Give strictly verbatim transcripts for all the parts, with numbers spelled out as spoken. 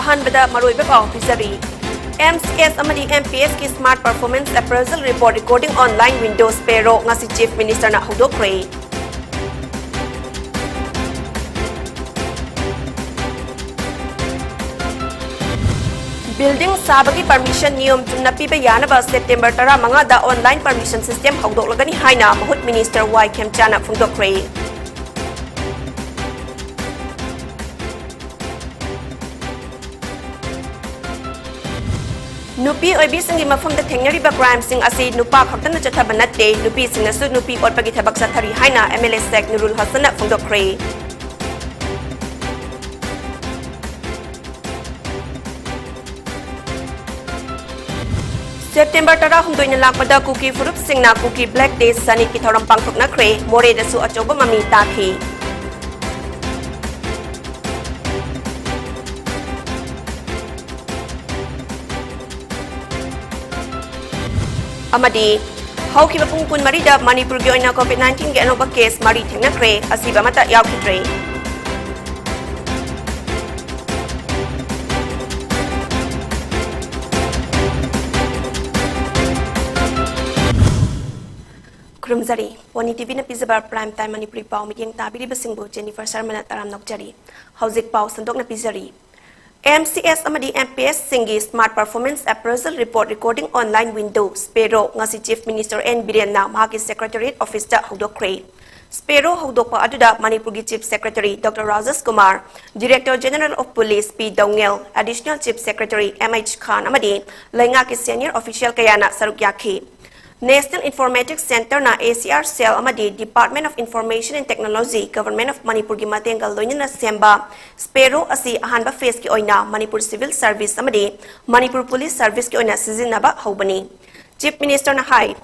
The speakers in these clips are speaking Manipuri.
ꯑꯍꯥꯟꯕꯗ ꯃꯔꯨꯑꯣꯏꯕ ꯄꯥꯎ ꯄꯤꯖꯔꯤ꯫ ꯑꯦꯝ ꯁꯤ ꯑꯦꯁ ꯑꯃꯗꯤ ꯑꯦꯝ ꯄꯤ ꯑꯦꯁꯀꯤ Smart Performance Appraisal Report Recording Online Window, SPARROW, ꯉꯁꯤ Chief Ministerꯅ ꯍꯧꯗꯣꯛꯈ꯭ꯔꯦ꯫ Building ꯁꯥꯕꯒꯤ permission ꯅꯤꯌꯣꯝ ꯆꯨꯝꯅ ꯄꯤꯕ ꯌꯥꯅꯕ September ꯇꯔꯥꯃꯉꯥꯗ online permission system ꯍꯧꯗꯣꯛꯂꯒꯅꯤ ꯍꯥꯏꯅ ꯃꯍꯨꯠ Minister ꯋꯥꯏ ꯈꯦꯝꯆꯥꯅ ꯐꯣꯡꯗꯣꯛꯈ꯭ꯔꯦ꯫ ꯅꯨꯄꯤ ꯑꯣꯏꯕꯤꯁꯤꯡꯒꯤ ꯃꯐꯝꯗ ꯊꯦꯡꯅꯔꯤꯕ crimeꯁꯤꯡ ꯑꯁꯤ ꯅꯨꯄꯥ ꯈꯛꯇꯅ ꯆꯠꯊꯕ ꯅꯠꯇꯦ, ꯅꯨꯄꯤꯁꯤꯡꯅꯁꯨ ꯅꯨꯄꯤ ꯑꯣꯠꯄꯒꯤ ꯊꯕꯛ ꯆꯠꯊꯔꯤ ꯍꯥꯏꯅ M L A Sheikh Nurul Hassanꯅ ꯐꯣꯡꯗꯣꯛꯈ꯭ꯔꯦ꯫ September ꯇꯔꯥꯍꯨꯝꯗꯣꯏꯅ ꯂꯥꯛꯄꯗ ꯀꯨꯀꯤ ꯐꯨꯔꯨꯞꯁꯤꯡꯅ Kuki Black Day ꯁꯅꯤꯠꯀꯤ ꯊꯧꯔꯝ ꯄꯥꯡꯊꯣꯛꯅꯈ꯭ꯔꯦ, ꯃꯣꯔꯦꯗꯁꯨ ꯑꯆꯧꯕ ꯃꯃꯤ ꯇꯥꯈꯤ꯫ ꯑꯃꯗꯤ ꯍꯧꯈꯤꯕ ꯄꯨꯡ ꯀꯨꯟꯃꯔꯤꯗ ꯃꯅꯤꯄꯨꯔꯒꯤ ꯑꯣꯏꯅ COVID nineteenꯒꯤ ꯑꯅꯧꯕ case ꯃꯔꯤ ꯊꯦꯡꯅꯈ꯭ꯔꯦ, ꯑꯁꯤꯕ ꯑꯃꯠꯇ ꯌꯥꯎꯈꯤꯗ꯭ꯔꯦ꯫ ꯈꯨꯔꯨꯝꯖꯔꯤ꯫ ꯄꯣꯅꯤ TVꯅ ꯄꯤꯖꯕ Prime Time ꯃꯅꯤꯄꯨꯔꯤ ꯄꯥꯎ ꯃꯤꯠꯌꯦꯡ ꯇꯥꯕꯤꯔꯤꯕꯁꯤꯡꯕꯨ Jennifer ꯁꯔꯃꯅ ꯇꯔꯥꯝꯅ ꯑꯣꯛꯆꯔꯤ꯫ ꯍꯧꯖꯤꯛ ꯄꯥꯎ ꯁꯟꯗꯣꯛꯅ ꯄꯤꯖꯔꯤ꯫ M C S ꯑꯃꯗꯤ M P S ꯁꯤꯡꯒꯤ Smart Performance Appraisal Report Recording Online Window, SPARROW, ꯉꯁꯤ Chief Minister N ꯕꯤꯔꯦꯟꯅ ꯃꯍꯥꯛꯀꯤ Secretariat Officeꯇ ꯍꯧꯗꯣꯛꯈ꯭ꯔꯦ꯫ ꯁ꯭ꯄꯦꯔꯣ ꯍꯧꯗꯣꯛꯄ ꯑꯗꯨꯗ ꯃꯅꯤꯄꯨꯔꯒꯤ Chief Secretary Doctor Rajesh Kumar, Director General of Police P ꯗꯧꯉꯦꯜ, Additional Chief Secretary M H ꯈꯥꯟ ꯑꯃꯗꯤ ꯂꯩꯉꯥꯛꯀꯤ senior official ꯀꯌꯥꯅ ꯁꯔꯨꯛ ꯌꯥꯈꯤ꯫ National Informatics Centreꯅ A C R cell ꯑꯃꯗꯤ Department of Information and Technology, Government of ꯃꯅꯤꯄꯨꯔꯒꯤ ꯃꯇꯦꯡꯒ ꯂꯣꯏꯅꯅ ꯁꯦꯝꯕ ꯁ꯭ꯄꯦꯔꯣ ꯑꯁꯤ ꯑꯍꯥꯟꯕ phaseꯀꯤ ꯑꯣꯏꯅ ꯃꯅꯤꯄꯨꯔ Civil Service ꯑꯃꯗꯤ ꯃꯅꯤꯄꯨꯔ Police Serviceꯀꯤ ꯑꯣꯏꯅ ꯁꯤꯖꯤꯟꯅꯕ ꯍꯧꯕꯅꯤ꯫ Chief Ministerꯅ ꯍꯥꯏ,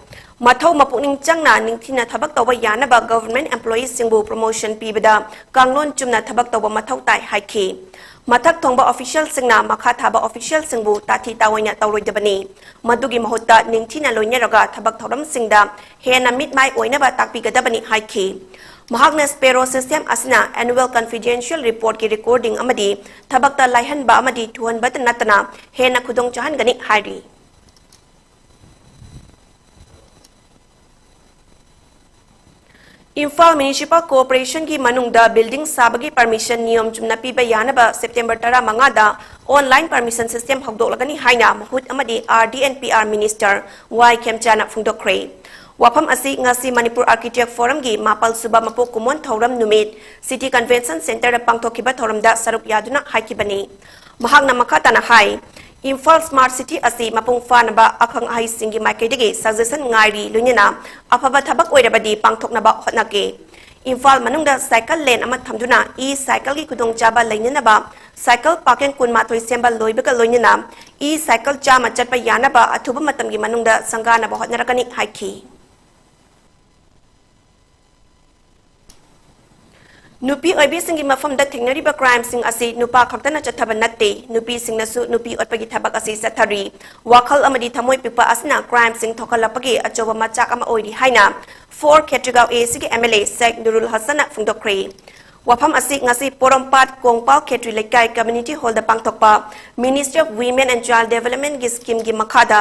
ꯃꯊꯧ ꯃꯄꯨꯛꯅꯤꯡ ꯆꯪꯅ ꯅꯤꯡꯊꯤꯅ ꯊꯕꯛ ꯇꯧꯕ ꯌꯥꯅꯕ government employeeꯁꯤꯡꯕꯨ promotion ꯄꯤꯕꯗ ꯀꯥꯡꯂꯣꯟ ꯆꯨꯝꯅ ꯊꯕꯛ ꯇꯧꯕ ꯃꯊꯧ ꯇꯥꯏ ꯍꯥꯏꯈꯤ꯫ ꯃꯊꯛ ꯊꯣꯡꯕ officialꯁꯤꯡꯅ ꯃꯈꯥ ꯊꯥꯕ officialꯁꯤꯡꯕꯨ ꯇꯥꯊꯤ ꯇꯥꯑꯣꯏꯅ ꯇꯧꯔꯣꯏꯗꯕꯅꯤ꯫ ꯃꯗꯨꯒꯤ ꯃꯍꯨꯠꯇ ꯅꯤꯡꯊꯤꯅ ꯂꯣꯏꯅꯔꯒ ꯊꯕꯛ ꯊꯧꯔꯝꯁꯤꯡꯗ ꯍꯦꯟꯅ ꯃꯤꯠ ꯃꯥꯏ ꯑꯣꯏꯅꯕ ꯇꯥꯛꯄꯤꯒꯗꯕꯅꯤ ꯍꯥꯏꯈꯤ꯫ ꯃꯍꯥꯛꯅ ꯁ꯭ꯄꯦꯔꯣ ꯁꯤꯁꯇꯦꯝ ꯑꯁꯤꯅ ꯑꯦꯅꯨꯋꯦꯜ ꯀꯟꯐꯤꯗꯦꯟꯁꯤꯌꯦꯜ ꯔꯤꯄꯣꯔꯠꯀꯤ ꯔꯦꯀꯣꯔꯗꯤꯡ ꯑꯃꯗꯤ ꯊꯕꯛꯇ ꯂꯥꯏꯍꯟꯕ ꯑꯃꯗꯤ ꯊꯨꯍꯟꯕꯇ ꯅꯠꯇꯅ ꯍꯦꯟꯅ ꯈꯨꯗꯣꯡ ꯆꯥꯍꯟꯒꯅꯤ ꯍꯥꯏꯔꯤ꯫ ꯏꯝꯐꯥꯜ ꯃ꯭ꯌꯨꯅꯤꯁꯤꯄꯥꯜ ꯀꯣꯔꯄꯣꯔꯦꯁꯟꯒꯤ ꯃꯅꯨꯡꯗ ꯕꯤꯜꯗꯤꯡ ꯁꯥꯕꯒꯤ ꯄꯔꯃꯤꯁꯟ ꯅꯤꯌꯣꯝ ꯆꯨꯝꯅ ꯄꯤꯕ ꯌꯥꯅꯕ ꯁꯦꯞꯇꯦꯝꯕꯔ ꯇꯔꯥꯃꯉꯥꯗ ꯑꯣꯟꯂꯥꯏꯟ ꯄꯔꯃꯤꯁꯟ ꯁꯤꯁꯇꯦꯝ ꯍꯧꯗꯣꯛꯂꯒꯅꯤ ꯍꯥꯏꯅ ꯃꯍꯨꯠ ꯑꯃꯗꯤ R D N P R minister Y ꯈꯦꯝꯆꯥꯅ ꯐꯣꯡꯗꯣꯛꯈ꯭ꯔꯦ꯫ ꯋꯥꯐꯝ ꯑꯁꯤ ꯉꯁꯤ ꯃꯅꯤꯄꯨꯔ ꯑꯥꯔꯀꯤꯇꯦꯛ ꯐꯣꯔꯝꯒꯤ ꯃꯥꯄꯜ ꯁꯨꯕ ꯃꯄꯣꯛ ꯀꯨꯝꯑꯣꯟ ꯊꯧꯔꯝ ꯅꯨꯃꯤꯠ ꯁꯤꯇꯤ ꯀꯟꯚꯦꯟꯁꯟ ꯁꯦꯟꯇꯔꯗ ꯄꯥꯡꯊꯣꯛꯈꯤꯕ ꯊꯧꯔꯝꯗ ꯁꯔꯨꯛ ꯌꯥꯗꯨꯅ ꯍꯥꯏꯈꯤꯕꯅꯤ꯫ ꯃꯍꯥꯛꯅ ꯃꯈꯥ ꯇꯥꯅ ꯍꯥꯏ, ꯏꯝꯐꯥꯜ ꯁ꯭ꯃꯥꯔꯠ ꯁꯤꯇꯤ ꯑꯁꯤ ꯃꯄꯨꯡ ꯐꯥꯅꯕ ꯑꯈꯪ ꯑꯍꯩꯁꯤꯡꯒꯤ ꯃꯥꯏꯀꯩꯗꯒꯤ ꯁꯖꯦꯁꯟ ꯉꯥꯏꯔꯤ, ꯂꯣꯏꯅꯅ ꯑꯐꯕ ꯊꯕꯛ ꯑꯣꯏꯔꯕꯗꯤ ꯄꯥꯡꯊꯣꯛꯅꯕ ꯍꯣꯠꯅꯒꯦ꯫ ꯏꯝꯐꯥꯜ ꯃꯅꯨꯡꯗ ꯁꯥꯏꯀꯜ ꯂꯦꯟ ꯑꯃ ꯊꯝꯗꯨꯅ ꯏ ꯁꯥꯏꯀꯜꯒꯤ ꯈꯨꯗꯣꯡꯆꯥꯕ ꯂꯩꯅꯅꯕ ꯁꯥꯏꯀꯜ ꯄꯥꯔꯀꯤꯡ ꯀꯨꯟꯃꯥꯊꯣꯏ ꯁꯦꯝꯕ ꯂꯣꯏꯕꯒ ꯂꯣꯏꯅꯅ ꯏ ꯁꯥꯏꯀꯜ ꯆꯥꯝꯃ ꯆꯠꯄ ꯌꯥꯅꯕ ꯑꯊꯨꯕ ꯃꯇꯝꯒꯤ ꯃꯅꯨꯡꯗ ꯁꯪꯒꯥꯅꯕ ꯍꯣꯠꯅꯔꯛꯀꯅꯤ ꯍꯥꯏꯈꯤ꯫ ꯅꯨꯄꯤ ꯑꯣꯏꯕꯤꯁꯤꯡꯒꯤ ꯃꯐꯝꯗ ꯊꯦꯡꯅꯔꯤꯕ ꯀ꯭ꯔꯥꯏꯝꯁꯤꯡ ꯑꯁꯤ ꯅꯨꯄꯥ ꯈꯛꯇꯅ ꯆꯠꯊꯕ ꯅꯠꯇꯦ, ꯅꯨꯄꯤꯁꯤꯡꯅꯁꯨ ꯅꯨꯄꯤ ꯑꯣꯠꯄꯒꯤ ꯊꯕꯛ ꯑꯁꯤ ꯆꯠꯊꯔꯤ꯫ ꯋꯥꯈꯜ ꯑꯃꯗꯤ ꯊꯃꯣꯏ ꯄꯤꯛꯄ ꯑꯁꯤꯅ ꯀ꯭ꯔꯥꯏꯝꯁꯤꯡ ꯊꯣꯛꯍꯜꯂꯛꯄꯒꯤ ꯑꯆꯧꯕ ꯃꯆꯥꯛ ꯑꯃ ꯑꯣꯏꯔꯤ ꯍꯥꯏꯅ ꯐꯣꯔ ꯈꯦꯇ꯭ꯔꯤꯒꯥꯎ ꯑꯦ ꯁꯤꯒꯤ ꯑꯦꯝ ꯑꯦꯜ ꯑꯦ ꯁꯦꯛ ꯅꯨꯔꯨꯜ ꯍꯁꯟꯅ ꯐꯣꯡꯗꯣꯛꯈ꯭ꯔꯦ꯫ ꯋꯥꯐꯝ ꯑꯁꯤ ꯉꯁꯤ ꯄꯣꯔꯣꯝꯄꯥꯠ ꯀꯣꯡꯄꯥꯜ ꯈꯦꯇ꯭ꯔꯤ ꯂꯩꯀꯥꯏ ꯀꯝꯃ꯭ꯌꯨꯅꯤꯇꯤ ꯍꯣꯜꯗ ꯄꯥꯡꯊꯣꯛꯄ Ministry of Women and Child Development ꯒꯤ ꯁ꯭ꯀꯤꯝꯒꯤ ꯃꯈꯥꯗ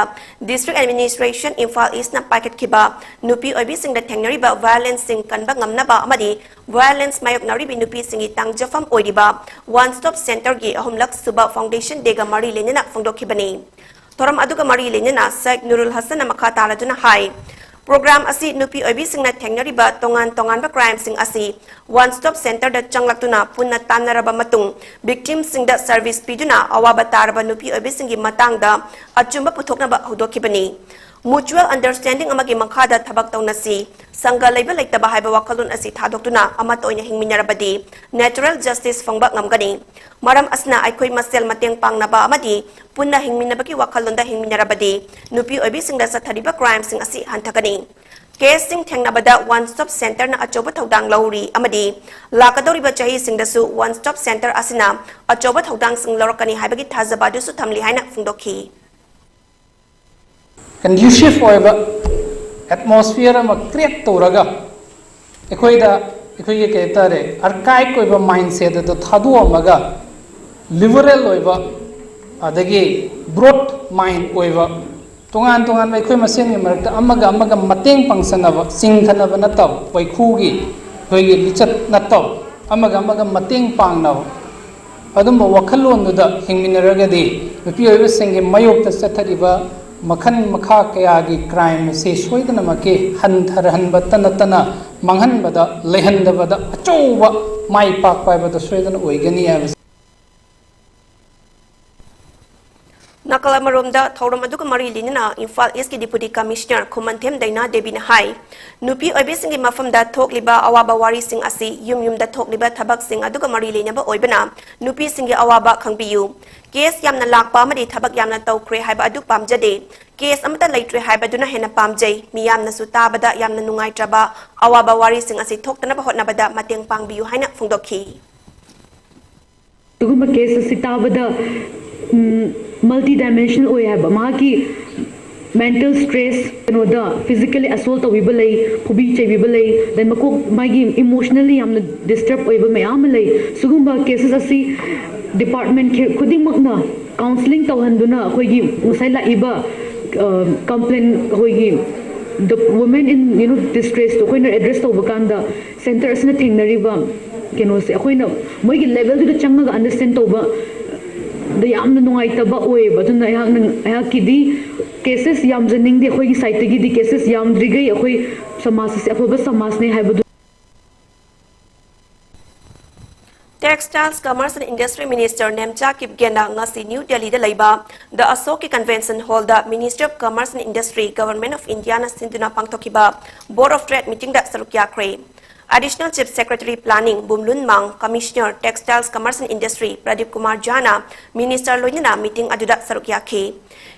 District Administration ꯏꯝꯐꯥꯜ ꯏꯁꯅ ꯄꯥꯏꯈꯠꯈꯤꯕ ꯅꯨꯄꯤ ꯑꯣꯏꯕꯤꯁꯤꯡꯗ ꯊꯦꯡꯅꯔꯤꯕ ꯚꯥꯏꯑꯣꯂꯦꯟꯁꯁꯤꯡ ꯀꯟꯕ ꯉꯝꯅꯕ ꯑꯃꯗꯤ ꯚꯥꯏꯑꯣꯂꯦꯟꯁ ꯃꯥꯌꯣꯛꯅꯔꯤꯕꯤ ꯅꯨꯄꯤꯁꯤꯡꯒꯤ ꯇꯥꯡꯖꯐꯝ ꯑꯣꯏꯔꯤꯕ ꯋꯥꯟ ꯁ꯭ꯇꯣꯞ ꯁꯦꯟꯇꯔꯒꯤ ꯑꯍꯨꯝꯂꯛ ꯁꯨꯕ ꯐꯥꯎꯟꯗꯦꯁꯟ ꯗꯦꯒ ꯃꯔꯤ ꯂꯩꯅꯅ ꯐꯣꯡꯗꯣꯛꯈꯤꯕꯅꯤ꯫ ꯊꯧꯔꯝ ꯑꯗꯨꯒ ꯃꯔꯤ ꯂꯩꯅꯅ ꯁꯦꯛ ꯅꯨꯔꯨꯜ ꯍꯁꯟꯅ ꯃꯈꯥ ꯇꯥꯔꯗꯨꯅ ꯍꯥꯏ, ꯄ꯭ꯔꯣꯒ꯭ꯔꯥꯝ ꯑꯁꯤ ꯅꯨꯄꯤ ꯑꯣꯏꯕꯤꯁꯤꯡꯅ ꯊꯦꯡꯅꯔꯤꯕ ꯇꯣꯉꯥꯟ ꯇꯣꯉꯥꯟꯕ ꯀ꯭ꯔꯥꯏꯝꯁꯤꯡ ꯑꯁꯤ ꯋꯥꯟ ꯁ꯭ꯇꯣꯞ ꯁꯦꯟꯇꯔꯗ ꯆꯪꯂꯛꯇꯨꯅ ꯄꯨꯟꯅ ꯇꯥꯟꯅꯔꯕ ꯃꯇꯨꯡ, ꯚꯤꯛꯇꯤꯝꯁꯤꯡꯗ ꯁꯔꯚꯤꯁ ꯄꯤꯗꯨꯅ ꯑꯋꯥꯕ ꯇꯥꯔꯕ ꯅꯨꯄꯤ ꯑꯣꯏꯕꯤꯁꯤꯡꯒꯤ ꯃꯇꯥꯡꯗ ꯑꯆꯨꯝꯕ ꯄꯨꯊꯣꯛꯅꯕ ꯍꯧꯗꯣꯛꯈꯤꯕꯅꯤ꯫ Mutual understanding ꯑꯃꯒꯤ ꯃꯈꯥꯗ ꯊꯕꯛ ꯇꯧꯅꯁꯤ, ꯁꯪꯒ ꯂꯩꯕ ꯂꯩꯇꯕ ꯍꯥꯏꯕ ꯋꯥꯈꯜꯂꯣꯟ ꯑꯁꯤ ꯊꯥꯗꯣꯛꯇꯨꯅ ꯑꯃꯠꯇ ꯑꯣꯏꯅ ꯍꯤꯡꯃꯤꯟꯅꯔꯕꯗꯤ natural justice ꯐꯪꯕ ꯉꯝꯒꯅꯤ꯫ ꯃꯔꯝ ꯑꯁꯤꯅ ꯑꯩꯈꯣꯏ ꯃꯁꯦꯜ ꯃꯇꯦꯡ ꯄꯥꯡꯅꯕ ꯑꯃꯗꯤ ꯄꯨꯟꯅ ꯍꯤꯡꯃꯤꯟꯅꯕꯒꯤ ꯋꯥꯈꯜꯂꯣꯟꯗ ꯍꯤꯡꯃꯤꯟꯅꯔꯕꯗꯤ ꯅꯨꯄꯤ ꯑꯣꯏꯕꯤꯁꯤꯡꯗ ꯆꯠꯊꯔꯤꯕ ꯀ꯭ꯔꯥꯏꯝꯁꯤꯡ ꯑꯁꯤ ꯍꯟꯊꯒꯅꯤ꯫ ꯀꯦꯁꯁꯤꯡ ꯊꯦꯡꯅꯕꯗ ꯋꯥꯟ ꯁ꯭ꯇꯣꯞ ꯁꯦꯟꯇꯔꯅ ꯑꯆꯧꯕ ꯊꯧꯗꯥꯡ ꯂꯧꯔꯤ ꯑꯃꯗꯤ ꯂꯥꯛꯀꯗꯧꯔꯤꯕ ꯆꯍꯤꯁꯤꯡꯗꯁꯨ ꯋꯥꯟ ꯁ꯭ꯇꯣꯞ ꯁꯦꯟꯇꯔ ꯑꯁꯤꯅ ꯑꯆꯧꯕ ꯊꯧꯗꯥꯡꯁꯤꯡ ꯂꯧꯔꯛꯀꯅꯤ ꯍꯥꯏꯕꯒꯤ ꯊꯥꯖꯕ ꯑꯗꯨꯁꯨ ꯊꯝꯂꯤ ꯍꯥꯏꯅ ꯐꯣꯡꯗꯣꯛꯈꯤ꯫ ꯀꯟꯗ꯭ꯌꯨꯁꯤꯞ ꯑꯣꯏꯕ ꯑꯦꯠꯃꯣꯁꯐꯤꯌꯔ ꯑꯃ ꯀ꯭ꯔꯤꯌꯦꯠ ꯇꯧꯔꯒ ꯑꯩꯈꯣꯏꯗ ꯑꯩꯈꯣꯏꯒꯤ ꯀꯩ ꯍꯥꯏꯇꯥꯔꯦ, ꯑꯥꯔꯀꯥꯏꯛ ꯑꯣꯏꯕ ꯃꯥꯏꯟꯁꯦꯠ ꯑꯗꯨ ꯊꯥꯗꯣꯛꯑꯝꯃꯒ ꯂꯤꯕꯔꯦꯜ ꯑꯣꯏꯕ, ꯑꯗꯒꯤ ꯕ꯭ꯔꯣꯗ ꯃꯥꯏꯟ ꯑꯣꯏꯕ, ꯇꯣꯉꯥꯟ ꯇꯣꯉꯥꯟꯕ ꯑꯩꯈꯣꯏ ꯃꯁꯦꯟꯒꯤ ꯃꯔꯛꯇ ꯑꯃꯒ ꯑꯃꯒ ꯃꯇꯦꯡ ꯄꯥꯡꯁꯟꯅꯕ, ꯆꯤꯡꯊꯅꯕ ꯅꯠꯇꯕ, ꯋꯥꯏꯈꯨꯒꯤ ꯑꯩꯈꯣꯏꯒꯤ ꯂꯤꯆꯠ ꯅꯠꯇꯕ, ꯑꯃꯒ ꯑꯃꯒ ꯃꯇꯦꯡ ꯄꯥꯡꯅꯕ, ꯑꯗꯨꯝꯕ ꯋꯥꯈꯜꯂꯣꯟꯗꯨꯗ ꯍꯤꯡꯃꯤꯟꯅꯔꯒꯗꯤ ꯅꯨꯄꯤ ꯑꯣꯏꯕꯁꯤꯡꯒꯤ ꯃꯥꯌꯣꯛꯇ ꯆꯠꯊꯔꯤꯕ ꯃꯈꯜ ꯃꯈꯥ ꯀꯌꯥꯒꯤ ꯀ꯭ꯔꯥꯏꯝ ꯑꯁꯤ ꯁꯣꯏꯗꯅꯃꯛꯀꯤ ꯍꯟꯊꯔꯍꯟꯕꯇ ꯅꯠꯇꯅ ꯃꯥꯡꯍꯟꯕꯗ, ꯂꯩꯍꯟꯗꯕꯗ ꯑꯆꯧꯕ ꯃꯥꯏ ꯄꯥꯛꯄ ꯍꯥꯏꯕꯗꯨ ꯁꯣꯏꯗꯅ ꯑꯣꯏꯒꯅꯤ ꯍꯥꯏꯕꯁꯤ꯫ ꯅꯥꯀꯜ ꯑꯃꯔꯣꯝꯗ ꯊꯧꯔꯝ ꯑꯗꯨꯒ ꯃꯔꯤ ꯂꯩꯅꯅ ꯏꯝꯐꯥꯜ ꯏꯁꯀꯤ ꯗꯤꯄꯨꯇꯤ ꯀꯃꯤꯁꯅꯔ ꯈꯨꯃꯟꯊꯦꯝ ꯗꯩꯅꯥ ꯗꯦꯕꯤꯅ ꯍꯥꯏ, ꯅꯨꯄꯤ ꯑꯣꯏꯕꯤꯁꯤꯡꯒꯤ ꯃꯐꯝꯗ ꯊꯣꯛꯂꯤꯕ ꯑꯋꯥꯕ ꯋꯥꯔꯤꯁꯤꯡ ꯑꯁꯤ ꯌꯨꯝ ꯌꯨꯝꯗ ꯊꯣꯛꯂꯤꯕ ꯊꯕꯛꯁꯤꯡ ꯑꯗꯨꯒ ꯃꯔꯤ ꯂꯩꯅꯕ ꯑꯣꯏꯕꯅ ꯅꯨꯄꯤꯁꯤꯡꯒꯤ ꯑꯋꯥꯕ ꯈꯪꯕꯤꯌꯨ꯫ ꯀꯦꯁ ꯌꯥꯝꯅ ꯂꯥꯛꯄ ꯑꯃꯗꯤ ꯊꯕꯛ ꯌꯥꯝꯅ ꯇꯧꯈ꯭ꯔꯦ ꯍꯥꯏꯕ ꯑꯗꯨ ꯄꯥꯝꯖꯗꯦ꯫ ꯀꯦꯁ ꯑꯃꯠꯇ ꯂꯩꯇ꯭ꯔꯦ ꯍꯥꯏꯕꯗꯨꯅ ꯍꯦꯟꯅ ꯄꯥꯝꯖꯩ꯫ ꯃꯤꯌꯥꯝꯅꯁꯨ ꯇꯥꯕꯗ ꯌꯥꯝꯅ ꯅꯨꯡꯉꯥꯏꯇ꯭ꯔꯕ ꯑꯋꯥꯕ ꯋꯥꯔꯤꯁꯤꯡ ꯑꯁꯤ ꯊꯣꯛꯇꯅꯕ ꯍꯣꯠꯅꯕꯗ ꯃꯇꯦꯡ ꯄꯥꯡꯕꯤꯌꯨ ꯍꯥꯏꯅ ꯐꯣꯡꯗꯣꯛꯈꯤ꯫ ꯑꯗꯨꯒꯨꯝꯕ ꯀꯦꯁ ꯑꯁꯤ ꯇꯥꯕꯗ ꯃꯜꯇꯤ ꯗꯥꯏꯃꯦꯟꯁꯅꯦꯜ ꯑꯣꯏ ꯍꯥꯏꯕ꯫ ꯃꯍꯥꯛꯀꯤ ꯃꯦꯟꯇꯦꯜ ꯁ꯭ꯇ꯭ꯔꯦꯁ, ꯀꯩꯅꯣꯗ ꯐꯤꯖꯤꯀꯦꯜꯂꯤ ꯑꯁꯣꯜ ꯇꯧꯕꯤꯕ ꯂꯩ, ꯐꯨꯕꯤ ꯆꯩꯕꯤꯕ ꯂꯩ, ꯗꯦꯟ ꯃꯀꯣꯛ ꯃꯥꯒꯤ ꯏꯃꯣꯁꯅꯦꯜꯂꯤ ꯌꯥꯝꯅ ꯗꯤꯁꯇꯔꯕ ꯑꯣꯏꯕ ꯃꯌꯥꯝ ꯑꯃ ꯂꯩ꯫ ꯁꯤꯒꯨꯝꯕ ꯀꯦꯁꯦꯁ ꯑꯁꯤ ꯗꯤꯄꯥꯔꯠꯃꯦꯟ ꯈꯨꯗꯤꯡꯃꯛꯅ ꯀꯥꯎꯟꯁꯤꯂꯤꯡ ꯇꯧꯍꯟꯗꯨꯅ ꯑꯩꯈꯣꯏꯒꯤ ꯉꯁꯥꯏ ꯂꯥꯛꯏꯕ ꯀꯝꯄ꯭ꯂꯦꯟ, ꯑꯩꯈꯣꯏꯒꯤ the women in, you know, distressꯇꯣ ꯑꯩꯈꯣꯏꯅ ꯑꯦꯗ꯭ꯔꯦꯁ ꯇꯧꯕ ꯀꯥꯟꯗ ꯁꯦꯟꯇꯔ ꯑꯁꯤꯅ ꯊꯦꯡꯅꯔꯤꯕ ꯀꯩꯅꯣꯁꯦ ꯑꯩꯈꯣꯏꯅ ꯃꯣꯏꯒꯤ ꯂꯦꯚꯦꯜꯗꯨꯗ ꯆꯪꯉꯒ ꯑꯟꯗꯔꯁ꯭ꯇꯦꯟ ꯇꯧꯕ ꯗ ꯌꯥꯝꯅ ꯅꯨꯡꯉꯥꯏꯇꯕ ꯑꯣꯏꯌꯦꯕ꯫ ꯑꯗꯨꯅ ꯑꯩꯍꯥꯛꯅ, ꯑꯩꯍꯥꯛꯀꯤꯗꯤ ꯀꯦꯁꯦꯁ ꯌꯥꯝꯖꯅꯤꯡꯗꯦ꯫ ꯑꯩꯈꯣꯏꯒꯤ ꯁꯥꯏꯠꯇꯒꯤꯗꯤ ꯀꯦꯁꯦꯁ ꯌꯥꯝꯗ꯭ꯔꯤꯈꯩ ꯑꯩꯈꯣꯏ ꯁꯃꯥꯖ ꯑꯁꯤ ꯑꯐꯕ ꯁꯃꯥꯖꯅꯤ ꯍꯥꯏꯕꯗꯨ꯫ Textiles, Commerce and Industry Minister Nemcha ꯀꯤꯞꯒꯦꯟꯅ ꯉꯁꯤ ꯅ꯭ꯌꯨ ꯗꯦꯜꯂꯤꯗ ꯂꯩꯕ The Ashok Convention Hallꯗ Ministry of Commerce and Industry, Government of Indiaꯅ ꯁꯤꯟꯗꯨꯅ ꯄꯥꯡꯊꯣꯛꯈꯤꯕ Board of Trade meetingꯗ ꯁꯔꯨꯛ ꯌꯥꯈ꯭ꯔꯦ꯫ Additional Chief Secretary Planning ꯕꯨꯝꯂꯨꯟ ꯃꯥꯡ, Commissioner Textiles, Commerce and Industry Pradeep Kumar ꯖꯥꯅ Minister ꯂꯣꯏꯅꯅ meeting ꯑꯗꯨꯗ ꯁꯔꯨꯛ ꯌꯥꯈꯤ꯫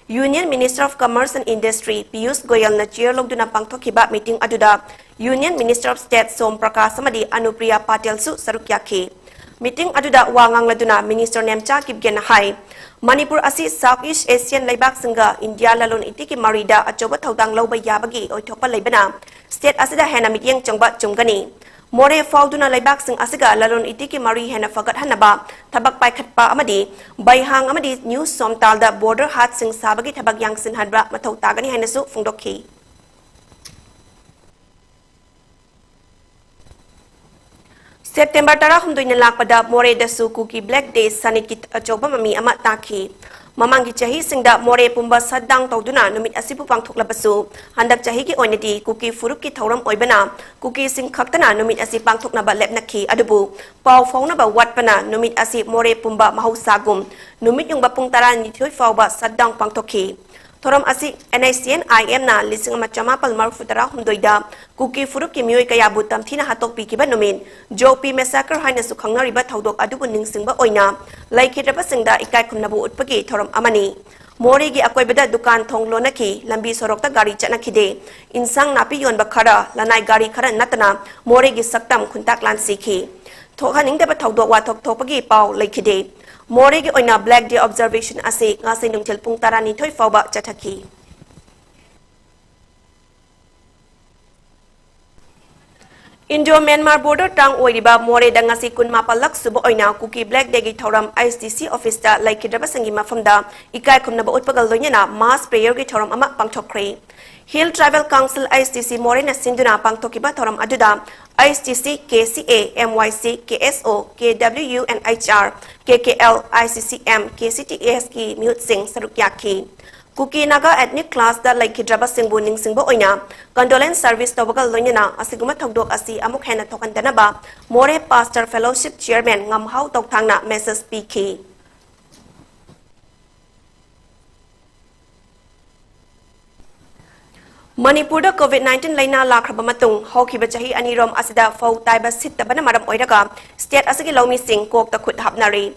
Union Minister of Commerce and Industry Piyush ꯒꯣꯌꯜꯅ chair ꯂꯧꯗꯨꯅ ꯄꯥꯡꯊꯣꯛꯈꯤꯕ meeting ꯑꯗꯨꯗ Union Minister of State ꯁꯣꯝ ꯄ꯭ꯔꯀꯥꯁ ꯑꯃꯗꯤ ꯑꯅꯨꯄ꯭ꯔꯤꯌꯥ ꯄꯥꯇꯦꯜꯁꯨ ꯁꯔꯨꯛ ꯌꯥꯈꯤ꯫ Meeting ꯑꯗꯨꯗ ꯋꯥ ꯉꯥꯡꯂꯗꯨꯅ Minister ꯅꯦꯝꯆꯥ ꯀꯤꯞꯒꯦꯟꯅ ꯍꯥꯏ, ꯃꯅꯤꯄꯨꯔ ꯑꯁꯤ South East Asian ꯂꯩꯕꯥꯛꯁꯤꯡꯒ ꯏꯟꯗꯤꯌꯥ ꯂꯂꯣꯟ ꯏꯇꯤꯛꯀꯤ ꯃꯔꯤꯗ ꯑꯆꯧꯕ ꯊꯧꯗꯥꯡ ꯂꯧꯕ ꯌꯥꯕꯒꯤ ꯑꯣꯏꯊꯣꯛꯄ ꯂꯩꯕꯅ state ꯑꯁꯤꯗ ꯍꯦꯟꯅ ꯃꯤꯠꯌꯦꯡ ꯆꯪꯕ ꯆꯨꯝꯒꯅꯤ꯫ ꯃꯣꯔꯦ ꯐꯥꯎꯗꯨꯅ ꯂꯩꯕꯥꯛꯁꯤꯡ ꯑꯁꯤꯒ ꯂꯂꯣꯟ ꯏꯇꯤꯛꯀꯤ ꯃꯔꯤ ꯍꯦꯟꯅ ꯐꯒꯠꯍꯟꯅꯕ ꯊꯕꯛ ꯄꯥꯏꯈꯠꯄ ꯑꯃꯗꯤ ꯕꯩꯍꯥꯡ ꯑꯃꯗꯤ ꯅ꯭ꯌꯨ ꯁꯣꯝꯇꯥꯜꯗ border ꯍꯥꯠꯁꯤꯡ ꯁꯥꯕꯒꯤ ꯊꯕꯛ ꯌꯥꯡꯁꯤꯟꯍꯟꯕ ꯃꯊꯧ ꯇꯥꯒꯅꯤ ꯍꯥꯏꯅꯁꯨ ꯐꯣꯡꯗꯣꯛꯈꯤ꯫ September ꯇꯔꯥꯍꯨꯝꯗꯣꯏꯅ ꯂꯥꯛꯄꯗ ꯃꯣꯔꯦꯗꯁꯨ ꯀꯨꯀꯤ Black Day ꯁꯅꯤꯠꯀꯤ ꯑꯆꯧꯕ ꯃꯃꯤ ꯑꯃ ꯇꯥꯈꯤ꯫ ꯃꯃꯥꯡꯒꯤ ꯆꯍꯤꯁꯤꯡꯗ ꯃꯣꯔꯦ ꯄꯨꯝꯕ shutdown ꯇꯧꯗꯨꯅ ꯅꯨꯃꯤꯠ ꯑꯁꯤꯕꯨ ꯄꯥꯡꯊꯣꯛꯂꯕꯁꯨ, ꯍꯟꯗꯛ ꯆꯍꯤꯒꯤ ꯑꯣꯏꯅꯗꯤ ꯀꯨꯀꯤ ꯐꯨꯔꯨꯞꯀꯤ ꯊꯧꯔꯝ ꯑꯣꯏꯕꯅ ꯀꯨꯀꯤꯁꯤꯡ ꯈꯛꯇꯅ ꯅꯨꯃꯤꯠ ꯑꯁꯤ ꯄꯥꯡꯊꯣꯛꯅꯕ ꯂꯦꯞꯅꯈꯤ꯫ ꯑꯗꯨꯕꯨ ꯄꯥꯎ ꯐꯥꯎꯅꯕ ꯋꯥꯠꯄꯅ ꯅꯨꯃꯤꯠ ꯑꯁꯤ ꯃꯣꯔꯦ ꯄꯨꯝꯕ ꯃꯍꯧꯁꯥꯒꯨꯝ ꯅꯨꯃꯤꯠ ꯌꯨꯡꯕ ꯄꯨꯡ ꯇꯔꯥꯅꯤꯊꯣꯏ ꯐꯥꯎꯕ shutdown ꯄꯥꯡꯊꯣꯛꯈꯤ꯫ ꯊꯧꯔꯝ ꯑꯁꯤ NSCN-IM ꯅ ꯂꯤꯁꯤꯡ ꯑꯃ ꯆꯃꯥꯄꯜ ꯃꯔꯤꯐꯨ ꯇꯔꯥꯍꯨꯝꯗꯣꯏꯗ ꯀꯨꯀꯤ ꯐꯨꯔꯨꯞꯀꯤ ꯃꯤꯑꯣꯏ ꯀꯌꯥꯕꯨ ꯇꯝꯊꯤꯅ ꯍꯥꯠꯇꯣꯛꯄꯤꯈꯤꯕ ꯅꯨꯃꯤꯠ, Jokpi Massacre ꯍꯥꯏꯅꯁꯨ ꯈꯪꯅꯔꯤꯕ ꯊꯧꯗꯣꯛ ꯑꯗꯨꯕꯨ ꯅꯤꯡꯁꯤꯡꯕ ꯑꯣꯏꯅ ꯂꯩꯈꯤꯗ꯭ꯔꯕꯁꯤꯡꯗ ꯏꯀꯥꯏ ꯈꯨꯝꯅꯕ ꯎꯠꯄꯒꯤ ꯊꯧꯔꯝ ꯑꯃꯅꯤ꯫ ꯃꯣꯔꯦꯒꯤ ꯑꯀꯣꯏꯕꯗ ꯗꯨꯀꯥꯟ ꯊꯣꯡ ꯂꯣꯟꯅꯈꯤ, ꯂꯝꯕꯤ ꯁꯣꯔꯣꯛꯇ ꯒꯥꯔꯤ ꯆꯠꯅꯈꯤꯗꯦ꯫ ꯏꯟꯁꯥꯡ ꯅꯥꯄꯤ ꯌꯣꯟꯕ ꯈꯔ, ꯂꯅꯥꯏ ꯒꯥꯔꯤ ꯈꯔ ꯅꯠꯇꯅ ꯃꯣꯔꯦꯒꯤ ꯁꯛꯇꯝ ꯈꯨꯟꯇꯥꯛ ꯂꯥꯟꯁꯤꯈꯤ꯫ ꯊꯣꯛꯍꯟꯅꯤꯡꯗꯕ ꯊꯧꯗꯣꯛ ꯋꯥꯊꯣꯛ ꯊꯣꯛꯄꯒꯤ ꯄꯥꯎ ꯂꯩꯈꯤꯗꯦ꯫ ꯃꯣꯔꯦꯒꯤ ꯑꯣꯏꯅ Black Day observation ꯑꯁꯤ ꯉꯁꯤ ꯅꯨꯡꯊꯤꯜ ꯄꯨꯡ ꯇꯔꯥꯅꯤꯊꯣꯏ ꯐꯥꯎꯕ ꯆꯠꯊꯈꯤ꯫ Indo Myanmar border town ꯑꯣꯏꯔꯤꯕ ꯃꯣꯔꯦꯗ ꯉꯁꯤ ꯀꯨꯟꯃꯥꯄꯜꯂꯛ ꯁꯨꯕ ꯑꯣꯏꯅ ꯀꯨꯀꯤ Black Day ꯒꯤ ꯊꯧꯔꯝ ICDC office ꯇ ꯂꯩꯈꯤꯗ꯭ꯔꯕꯁꯤꯡꯒꯤ ꯃꯐꯝꯗ ꯏꯀꯥꯏ ꯈꯨꯝꯅꯕ ꯎꯠꯄꯒ ꯂꯣꯏꯅꯅ mass prayer ꯒꯤ ꯊꯧꯔꯝ ꯑꯃ ꯄꯥꯡꯊꯣꯛꯈ꯭ꯔꯦ꯫ Hill Tribal Council ICDC ꯃꯣꯔꯦꯅ ꯁꯤꯟꯗꯨꯅ ꯄꯥꯡꯊꯣꯛꯈꯤꯕ ꯊꯧꯔꯝ ꯑꯗꯨꯗ ICDC, KCA, MYC, KSO, KWU and HR, KKL, ICCM, KCTS ꯀꯤ ꯃꯤꯍꯨꯠꯁꯤꯡ ꯁꯔꯨꯛ ꯌꯥꯈꯤ꯫ ꯀꯨꯀꯤ ꯅꯥꯒꯥ ethnic clash ꯇ ꯂꯩꯈꯤꯗ꯭ꯔꯕꯁꯤꯡꯕꯨ ꯅꯤꯡꯁꯤꯡꯕ ꯑꯣꯏꯅ condolence service ꯇꯧꯕꯒ ꯂꯣꯏꯅꯅ ꯑꯁꯤꯒꯨꯝꯕ ꯊꯧꯗꯣꯛ ꯑꯁꯤ ꯑꯃꯨꯛ ꯍꯦꯟꯅ ꯊꯣꯛꯍꯟꯗꯅꯕ ꯃꯣꯔꯦ Pastor Fellowship Chairman ꯉꯝꯍꯥꯎ ꯇꯧꯊꯥꯡꯅ message ꯄꯤꯈꯤ꯫ ꯃꯅꯤꯄꯨꯔꯗ COVID nineteen ꯂꯩꯅꯥ ꯂꯥꯛꯈ꯭ꯔꯕ ꯃꯇꯨꯡ ꯍꯧꯈꯤꯕ ꯆꯍꯤ ꯑꯅꯤꯔꯣꯝ ꯑꯁꯤꯗ ꯐꯧ ꯇꯥꯏꯕ ꯁꯤꯠꯇꯕꯅ ꯃꯔꯝ ꯑꯣꯏꯔꯒ state ꯑꯁꯤꯒꯤ ꯂꯧꯃꯤꯁꯤꯡ ꯀꯣꯛꯇ ꯈꯨꯠ ꯍꯥꯞꯅꯔꯤ꯫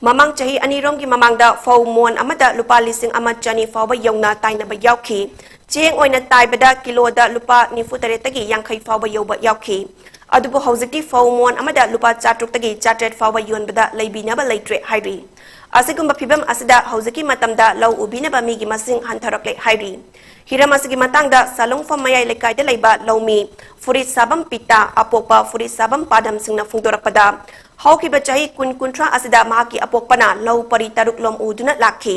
ꯃꯃꯥꯡ ꯆꯍꯤ ꯑꯅꯤꯔꯣꯝꯒꯤ ꯃꯃꯥꯡꯗ ꯐꯧ ꯃꯣꯟ ꯑꯃꯗ ꯂꯨꯄꯥ ꯂꯤꯁꯤꯡ ꯑꯃ ꯆꯅꯤ ꯐꯥꯎꯕ ꯌꯧꯅ ꯇꯥꯏꯅꯕ ꯌꯥꯎꯈꯤ꯫ ꯆꯦꯡ ꯑꯣꯏꯅ ꯇꯥꯏꯕꯗ ꯀꯤꯂꯣꯗ ꯂꯨꯄꯥ ꯅꯤꯐꯨ ꯇꯔꯦꯠꯇꯒꯤ ꯌꯥꯡꯈꯩ ꯐꯥꯎꯕ ꯌꯧꯕ ꯌꯥꯎꯈꯤ꯫ ꯑꯗꯨꯕꯨ ꯍꯧꯖꯤꯛꯇꯤ ꯐꯧ ꯃꯣꯟ ꯑꯃꯗ ꯂꯨꯄꯥ ꯆꯥꯇ꯭ꯔꯨꯛꯇꯒꯤ ꯆꯥꯇ꯭ꯔꯦꯠ ꯐꯥꯎꯕ ꯌꯣꯟꯕꯗ ꯂꯩꯕꯤꯅꯕ ꯂꯩꯇ꯭ꯔꯦ ꯍꯥꯏꯔꯤ꯫ ꯑꯁꯤꯒꯨꯝꯕ ꯐꯤꯕꯝ ꯑꯁꯤꯗ ꯍꯧꯖꯤꯛꯀꯤ ꯃꯇꯝꯗ ꯂꯧ ꯎꯕꯤꯅꯕ ꯃꯤꯒꯤ ꯃꯁꯤꯡ ꯍꯟꯊꯔꯛꯂꯦ ꯍꯥꯏꯔꯤ꯫ ꯍꯤꯔꯝ ꯑꯁꯤꯒꯤ ꯃꯇꯥꯡꯗ ꯁꯥꯂꯨꯡꯐꯝ ꯃꯌꯥꯏ ꯂꯩꯀꯥꯏꯗ ꯂꯩꯕ ꯂꯧꯃꯤ ꯐꯨꯔꯤꯠ ꯁꯥꯕꯝ ꯄꯤꯇꯥ, ꯑꯄꯣꯛꯄ ꯐꯨꯔꯤꯠ ꯁꯥꯕꯝ ꯄꯥꯗꯝꯁꯤꯡꯅ ꯐꯣꯡꯗꯣꯔꯛꯄꯗ, ꯍꯧꯈꯤꯕ ꯆꯍꯤ ꯀꯨꯟ ꯀꯨꯟꯊ꯭ꯔꯥ ꯑꯁꯤꯗ ꯃꯍꯥꯛꯀꯤ ꯑꯄꯣꯛꯄꯅ ꯂꯧ ꯄꯔꯤ ꯇꯔꯨꯛ ꯂꯣꯝ ꯎꯗꯨꯅ ꯂꯥꯛꯈꯤ꯫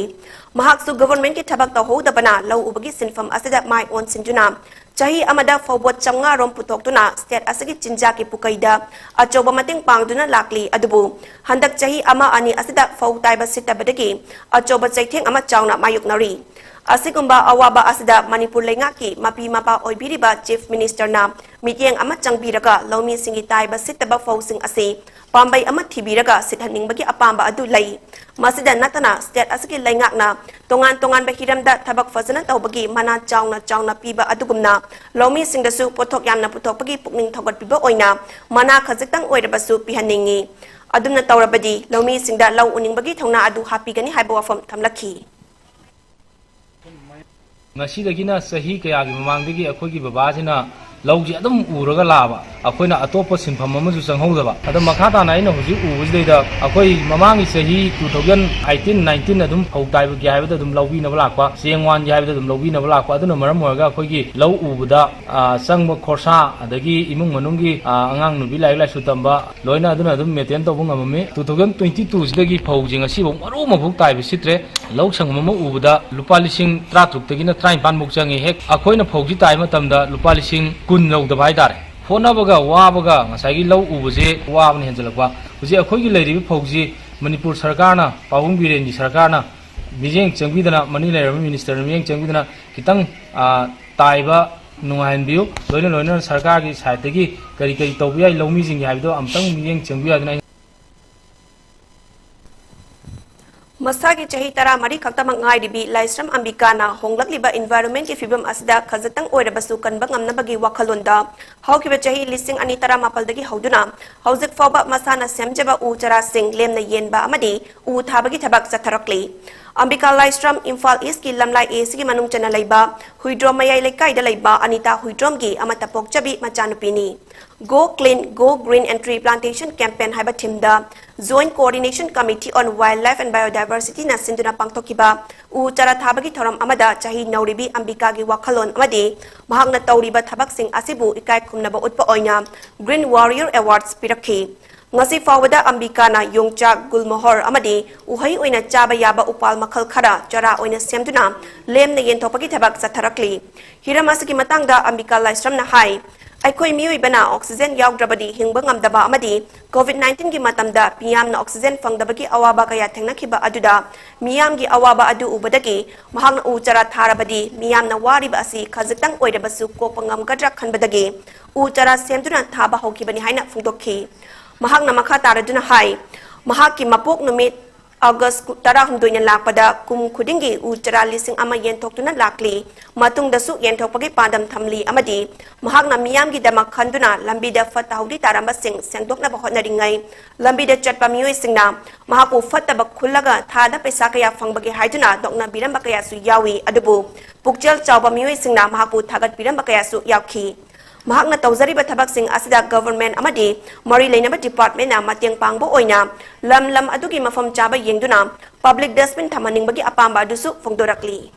ꯃꯍꯥꯛꯁꯨ ꯒꯣꯚꯔꯟꯃꯦꯟꯠꯀꯤ ꯊꯕꯛ ꯇꯧꯍꯧꯗꯕꯅ ꯂꯧ ꯎꯕꯒꯤ ꯁꯤꯟꯐꯝ ꯑꯁꯤꯗ ꯃꯥꯏ ꯑꯣꯟꯁꯤꯟꯗꯨꯅ ꯆꯍꯤ ꯑꯃꯗ ꯐꯧꯕꯣꯠ ꯆꯥꯝꯃꯉꯥ ꯔꯣꯝ ꯄꯨꯊꯣꯛꯇꯨꯅ ꯁ꯭ꯇꯦꯠ ꯑꯁꯤꯒꯤ ꯆꯤꯟꯖꯥꯛꯀꯤ ꯄꯨꯀꯩꯗ ꯑꯆꯧꯕ ꯃꯇꯦꯡ ꯄꯥꯡꯗꯨꯅ ꯂꯥꯛꯂꯤ꯫ ꯑꯗꯨꯕꯨ ꯍꯟꯗꯛ ꯆꯍꯤ ꯑꯃ ꯑꯅꯤ ꯑꯁꯤꯗ ꯐꯧ ꯇꯥꯏꯕ ꯁꯤꯠꯇꯕꯗꯒꯤ ꯑꯆꯧꯕ ꯆꯩꯊꯦꯡ ꯑꯃ ꯆꯥꯎꯅ ꯃꯥꯌꯣꯛꯅꯔꯤ꯫ ꯑꯁꯤꯒꯨꯝꯕ ꯑꯋꯥꯕ ꯑꯁꯤꯗ ꯃꯅꯤꯄꯨꯔ ꯂꯩꯉꯥꯛꯀꯤ ꯃꯄꯤ ꯃꯄꯥ ꯑꯣꯏꯕꯤꯔꯤꯕ ꯆꯤꯐ ꯃꯤꯅꯤꯁꯇꯔꯅ ꯃꯤꯠꯌꯦꯡ ꯑꯃ ꯆꯪꯕꯤꯔꯒ ꯂꯧꯃꯤꯁꯤꯡꯒꯤ ꯇꯥꯏꯕ ꯁꯤꯠꯇꯕ ꯐꯧꯁꯤꯡ ꯑꯁꯤ ꯄꯥꯝꯕꯩ ꯑꯃ ꯊꯤꯕꯤꯔꯒ ꯁꯤꯠꯍꯟꯅꯤꯡꯕꯒꯤ ꯑꯄꯥꯝꯕ ꯑꯗꯨ ꯂꯩ꯫ ꯃꯁꯤꯗ ꯅꯠꯇꯅ ꯁ꯭ꯇꯦꯠ ꯑꯁꯤꯒꯤ ꯂꯩꯉꯥꯛꯅ ꯇꯣꯉꯥꯟ ꯇꯣꯉꯥꯟꯕ ꯍꯤꯔꯝꯗ ꯊꯕꯛ ꯐꯖꯅ ꯇꯧꯕꯒꯤ ꯃꯅꯥ ꯆꯥꯎꯅ ꯆꯥꯎꯅ ꯄꯤꯕ ꯑꯗꯨꯒꯨꯝꯅ ꯂꯧꯃꯤꯁꯤꯡꯗꯁꯨ ꯄꯣꯠꯊꯣꯛ ꯌꯥꯝꯅ ꯄꯨꯊꯣꯛꯄꯒꯤ ꯄꯨꯛꯅꯤꯡ ꯊꯧꯒꯠꯄꯤꯕ ꯑꯣꯏꯅ ꯃꯅꯥ ꯈꯖꯤꯛꯇꯪ ꯑꯣꯏꯔꯕꯁꯨ ꯄꯤꯍꯟꯅꯤꯡꯏ꯫ ꯑꯗꯨꯝꯅ ꯇꯧꯔꯕꯗꯤ ꯂꯧꯃꯤꯁꯤꯡꯗ ꯂꯧ ꯎꯅꯤꯡꯕꯒꯤ ꯊꯧꯅꯥ ꯑꯗꯨ ꯍꯥꯞꯄꯤꯒꯅꯤ ꯍꯥꯏꯕ ꯋꯥꯐꯝ ꯊꯝꯂꯛꯈꯤ꯫ ꯉꯁꯤꯗꯒꯤꯅ ꯆꯍꯤ ꯀꯌꯥꯒꯤ ꯃꯃꯥꯡꯗꯒꯤ ꯑꯩꯈꯣꯏꯒꯤ ꯕꯕꯥꯁꯤꯅ ꯂꯧꯁꯤ ꯑꯗꯨꯝ ꯎꯔꯒ ꯂꯥꯛꯑꯕ, ꯑꯩꯈꯣꯏꯅ ꯑꯇꯣꯞꯄ ꯁꯤꯟꯐꯝ ꯑꯃꯁꯨ ꯆꯪꯍꯧꯗꯕ꯫ ꯑꯗꯣ ꯃꯈꯥ ꯇꯥꯅ ꯑꯩꯅ ꯍꯧꯖꯤꯛ ꯎꯕꯁꯤꯗꯩꯗ ꯑꯩꯈꯣꯏ ꯃꯃꯥꯡꯒꯤ ꯆꯍꯤ two thousand eighteen nineteen ꯑꯗꯨꯝ ꯐꯧ ꯇꯥꯏꯕꯒꯤ ꯍꯥꯏꯕꯗ ꯑꯗꯨꯝ ꯂꯧꯕꯤꯅꯕ ꯂꯥꯛꯄ, ꯆꯦꯡ ꯋꯥꯟꯒꯤ ꯍꯥꯏꯕꯗ ꯑꯗꯨꯝ ꯂꯧꯕꯤꯅꯕ ꯂꯥꯛꯄ, ꯑꯗꯨꯅ ꯃꯔꯝ ꯑꯣꯏꯔꯒ ꯑꯩꯈꯣꯏꯒꯤ ꯂꯧ ꯎꯕꯗ, ꯑ, ꯆꯪꯕ ꯈꯣꯔꯁꯥ, ꯑꯗꯒꯤ ꯏꯃꯨꯡ ꯃꯅꯨꯡꯒꯤ, ꯑ, ꯑꯉꯥꯡ ꯅꯨꯄꯤ ꯂꯥꯏꯔꯤꯛ ꯂꯥꯏꯁꯨ ꯇꯝꯕ, ꯂꯣꯏꯅ ꯑꯗꯨꯅ ꯑꯗꯨꯝ ꯃꯦꯟꯇꯦꯟ ꯇꯧꯕ ꯉꯝꯃꯝꯃꯤ꯫ Two thousand twenty two ꯁꯤꯗꯒꯤ ꯐꯧꯁꯦ ꯉꯁꯤꯐꯥꯎ ꯃꯔꯨ ꯑꯃꯐꯥꯎ ꯇꯥꯏꯕ ꯁꯤꯠꯇ꯭ꯔꯦ꯫ ꯂꯧ ꯁꯪꯒꯝ ꯑꯃ ꯎꯕꯗ ꯂꯨꯄꯥ ꯂꯤꯁꯤꯡ ꯇꯔꯥꯇꯔꯨꯛꯇꯒꯤꯅ ꯇꯔꯥꯅꯤꯄꯥꯟ ꯐꯥꯎ ꯆꯪꯉꯤ꯫ ꯍꯦꯛ ꯑꯩꯈꯣꯏꯅ ꯐꯧꯁꯤ ꯇꯥꯏ ꯃꯇꯝꯗ ꯂꯨꯄꯥ ꯂꯤꯁꯤꯡ ꯀꯨꯟ ꯌꯧꯗꯕ ꯍꯥꯏꯇꯥꯔꯦ꯫ ꯍꯣꯠꯅꯕꯒ ꯋꯥꯕꯒ ꯉꯁꯥꯏꯒꯤ ꯂꯧ ꯎꯕꯁꯦ ꯋꯥꯕꯅ ꯍꯦꯟꯖꯜꯂꯛꯄ꯫ ꯍꯧꯖꯤꯛ ꯑꯩꯈꯣꯏꯒꯤ ꯂꯩꯔꯤꯕ ꯐꯧꯁꯤ ꯃꯅꯤꯄꯨꯔ ꯁꯔꯀꯥꯔꯅ, ꯄꯥꯕꯨꯡ ꯕꯤꯔꯦꯟꯒꯤ ꯁꯔꯀꯥꯔꯅ ꯃꯤꯠꯌꯦꯡ ꯆꯪꯕꯤꯗꯅ, ꯃꯅꯤꯡ ꯂꯩꯔꯕ ꯃꯤꯅꯤꯁꯇꯔꯅ ꯃꯤꯠꯌꯦꯡ ꯆꯪꯕꯤꯗꯅ ꯈꯤꯇꯪ, ꯑ, ꯇꯥꯏꯕ ꯅꯨꯡꯉꯥꯏꯍꯟꯕꯤꯌꯨ꯫ ꯂꯣꯏꯅ ꯂꯣꯏꯅꯅ ꯁꯔꯀꯥꯔꯒꯤ ꯁꯥꯏꯠꯇꯒꯤ ꯀꯔꯤ ꯀꯔꯤ ꯇꯧꯕ ꯌꯥꯏ ꯂꯧꯃꯤꯁꯤꯡꯒꯤ ꯍꯥꯏꯕꯗꯣ ꯑꯃꯨꯛꯇꯪ ꯃꯤꯠꯌꯦꯡ ꯆꯪꯕꯤꯌꯨ ꯍꯥꯏꯗꯅ ꯑꯩ ꯃꯁꯥꯒꯤ ꯆꯍꯤ ꯇꯔꯥꯃꯔꯤ ꯈꯛꯇꯃꯛ ꯉꯥꯏꯔꯤꯕꯤ ꯂꯥꯏꯁ꯭ꯔꯝ ꯑꯝꯕꯤꯀꯥꯅ ꯍꯣꯡꯂꯛꯂꯤꯕ environment ꯀꯤ ꯐꯤꯕꯝ ꯑꯁꯤꯗ ꯈꯖꯤꯛꯇꯪ ꯑꯣꯏꯔꯕꯁꯨ ꯀꯟꯕ ꯉꯝꯅꯕꯒꯤ ꯋꯥꯈꯜꯂꯣꯟꯗ ꯍꯧꯈꯤꯕ ꯆꯍꯤ ꯂꯤꯁꯤꯡ ꯑꯅꯤ ꯇꯔꯥꯃꯥꯄꯜꯗꯒꯤ ꯍꯧꯗꯨꯅ ꯍꯧꯖꯤꯛ ꯐꯥꯎꯕ ꯃꯁꯥꯅ ꯁꯦꯝꯖꯕ ꯎ ꯆꯥꯔꯥꯁꯤꯡ ꯂꯦꯝꯅ ꯌꯦꯟꯕ ꯑꯃꯗꯤ ꯎ ꯊꯥꯕꯒꯤ ꯊꯕꯛ ꯆꯠꯊꯔꯛꯂꯤ꯫ ꯑꯝꯕꯤꯀꯥ ꯂꯥꯏꯁ꯭ꯔꯝ ꯏꯝꯐꯥꯜ ꯏꯁꯀꯤ ꯂꯝꯂꯥꯏ ꯑꯦ ꯁꯤꯒꯤ ꯃꯅꯨꯡ ꯆꯟꯅ ꯂꯩꯕ ꯍꯨꯏꯗ꯭ꯔꯣꯝ ꯃꯌꯥꯏ ꯂꯩꯀꯥꯏꯗ ꯂꯩꯕ ꯑꯅꯤꯇꯥ ꯍꯨꯏꯗ꯭ꯔꯣꯝꯒꯤ ꯑꯃꯠꯇ ꯄꯣꯛꯆꯕꯤ ꯃꯆꯥꯅꯨꯄꯤꯅꯤ꯫ Go Clean, Go Green and Tree Plantation Campaign ꯍꯥꯏꯕ ꯊꯤꯝꯗ Joint Coordination Committee on Wildlife and Biodiversityꯅ ꯁꯤꯟꯗꯨꯅ ꯄꯥꯡꯊꯣꯛꯈꯤꯕ ꯎ ꯆꯥꯔꯥ ꯊꯥꯕꯒꯤ ꯊꯧꯔꯝ ꯑꯃꯗ ꯆꯍꯤ ꯅꯧꯔꯤꯕꯤ ꯑꯝꯕꯤꯀꯥꯒꯤ ꯋꯥꯈꯜꯂꯣꯟ ꯑꯃꯗꯤ ꯃꯍꯥꯛꯅ ꯇꯧꯔꯤꯕ ꯊꯕꯛꯁꯤꯡ ꯑꯁꯤꯕꯨ ꯏꯀꯥꯏ ꯈꯨꯝꯅꯕ ꯎꯠꯄ ꯑꯣꯏꯅ Green Warrior Awards ꯄꯤꯔꯛꯈꯤ꯫ ꯉꯁꯤ ꯐꯥꯎꯕꯗ ꯑꯝꯕꯤꯀꯥꯅ ꯌꯣꯡꯆꯥꯛ, ꯒꯨꯜꯃꯣꯍꯣꯔ ꯑꯃꯗꯤ ꯎꯍꯩ ꯑꯣꯏꯅ ꯆꯥꯕ ꯌꯥꯕ ꯎꯄꯥꯜ ꯃꯈꯜ ꯈꯔ ꯆꯥꯔꯥ ꯑꯣꯏꯅ ꯁꯦꯝꯗꯨꯅ ꯂꯦꯝꯅ ꯌꯦꯟꯊꯣꯛꯄꯒꯤ ꯊꯕꯛ ꯆꯠꯊꯔꯛꯂꯤ꯫ ꯍꯤꯔꯝ ꯑꯁꯤꯒꯤ ꯃꯇꯥꯡꯗ ꯑꯝꯕꯤꯀꯥ ꯂꯥꯏꯁ꯭ꯔꯝꯅ ꯍꯥꯏ, ꯑꯩꯈꯣꯏ ꯃꯤꯑꯣꯏꯕꯅ oxygen ꯌꯥꯎꯗ꯭ꯔꯕꯗꯤ ꯍꯤꯡꯕ ꯉꯝꯗꯕ ꯑꯃꯗꯤ COVID nineteen ꯒꯤ ꯃꯇꯝꯗ ꯃꯤꯌꯥꯝꯅ oxygen ꯐꯪꯗꯕꯒꯤ ꯑꯋꯥꯕ ꯀꯌꯥ ꯊꯦꯡꯅꯈꯤꯕ ꯑꯗꯨꯗ ꯃꯤꯌꯥꯝꯒꯤ ꯑꯋꯥꯕ ꯑꯗꯨ ꯎꯕꯗꯒꯤ ꯃꯍꯥꯛꯅ ꯎ ꯆꯥꯔꯥ ꯊꯥꯔꯕꯗꯤ ꯃꯤꯌꯥꯝꯅ ꯋꯥꯔꯤꯕ ꯑꯁꯤ ꯈꯖꯤꯛꯇꯪ ꯑꯣꯏꯔꯕꯁꯨ ꯀꯣꯛꯄ ꯉꯝꯒꯗ꯭ꯔꯥ ꯈꯟꯕꯗꯒꯤ ꯎ ꯆꯥꯔꯥ ꯁꯦꯝꯗꯨꯅ ꯊꯥꯕ ꯍꯧꯈꯤꯕꯅꯤ ꯍꯥꯏꯅ ꯐꯣꯡꯗꯣꯛꯈꯤ꯫ ꯃꯍꯥꯛꯅ ꯃꯈꯥ ꯇꯥꯔꯗꯨꯅ ꯍꯥꯏ, ꯃꯍꯥꯛꯀꯤ ꯃꯄꯣꯛ ꯅꯨꯃꯤꯠ August ꯇꯔꯥꯍꯨꯝꯗꯣꯏꯅ ꯂꯥꯛꯄꯗ ꯀꯨꯝ ꯈꯨꯗꯤꯡꯒꯤ ꯎ ꯆꯥꯔꯥ ꯂꯤꯁꯤꯡ ꯑꯃ ꯌꯦꯟꯊꯣꯛꯇꯨꯅ ꯂꯥꯛꯂꯤ꯫ ꯃꯇꯨꯡꯗꯁꯨ ꯌꯦꯟꯊꯣꯛꯄꯒꯤ ꯄꯥꯟꯗꯝ ꯊꯝꯂꯤ ꯑꯃꯗꯤ ꯃꯍꯥꯛꯅ ꯃꯤꯌꯥꯝꯒꯤꯗꯃꯛ ꯈꯟꯗꯨꯅ ꯂꯝꯕꯤꯗ ꯐꯠꯇ ꯍꯥꯎꯗꯤ ꯇꯥꯔꯝꯕꯁꯤꯡ ꯁꯦꯡꯗꯣꯛꯅꯕ ꯍꯣꯠꯅꯔꯤꯉꯩ ꯂꯝꯕꯤꯗ ꯆꯠꯄ ꯃꯤꯑꯣꯏꯁꯤꯡꯅ ꯃꯍꯥꯛꯄꯨ ꯐꯠꯇꯕ ꯈꯨꯜꯂꯒ ꯊꯥꯗ ꯄꯩꯁꯥ ꯀꯌꯥ ꯐꯪꯕꯒꯦ ꯍꯥꯏꯗꯨꯅ ꯅꯣꯛꯅꯕꯤꯔꯝꯕ ꯀꯌꯥꯁꯨ ꯌꯥꯎꯏ꯫ ꯑꯗꯨꯕꯨ ꯄꯨꯛꯆꯦꯜ ꯆꯥꯎꯕ ꯃꯤꯑꯣꯏꯁꯤꯡꯅ ꯃꯍꯥꯛꯄꯨ ꯊꯥꯒꯠꯄꯤꯔꯝꯕ ꯀꯌꯥꯁꯨ ꯌꯥꯎꯈꯤ꯫ ꯃꯍꯥꯛꯅ ꯇꯧꯖꯔꯤꯕ ꯊꯕꯛꯁꯤꯡ ꯑꯁꯤꯗ government ꯑꯃꯗꯤ ꯃꯔꯤ ꯂꯩꯅꯕ departmentꯅ ꯃꯇꯦꯡ ꯄꯥꯡꯕ ꯑꯣꯏꯅ ꯂꯝ ꯂꯝ ꯑꯗꯨꯒꯤ ꯃꯐꯝ ꯆꯥꯕ ꯌꯦꯡꯗꯨꯅ public dustbin ꯊꯝꯍꯟꯅꯤꯡꯕꯒꯤ ꯑꯄꯥꯝꯕ ꯑꯗꯨꯁꯨ ꯐꯣꯡꯗꯣꯔꯛꯂꯤ꯫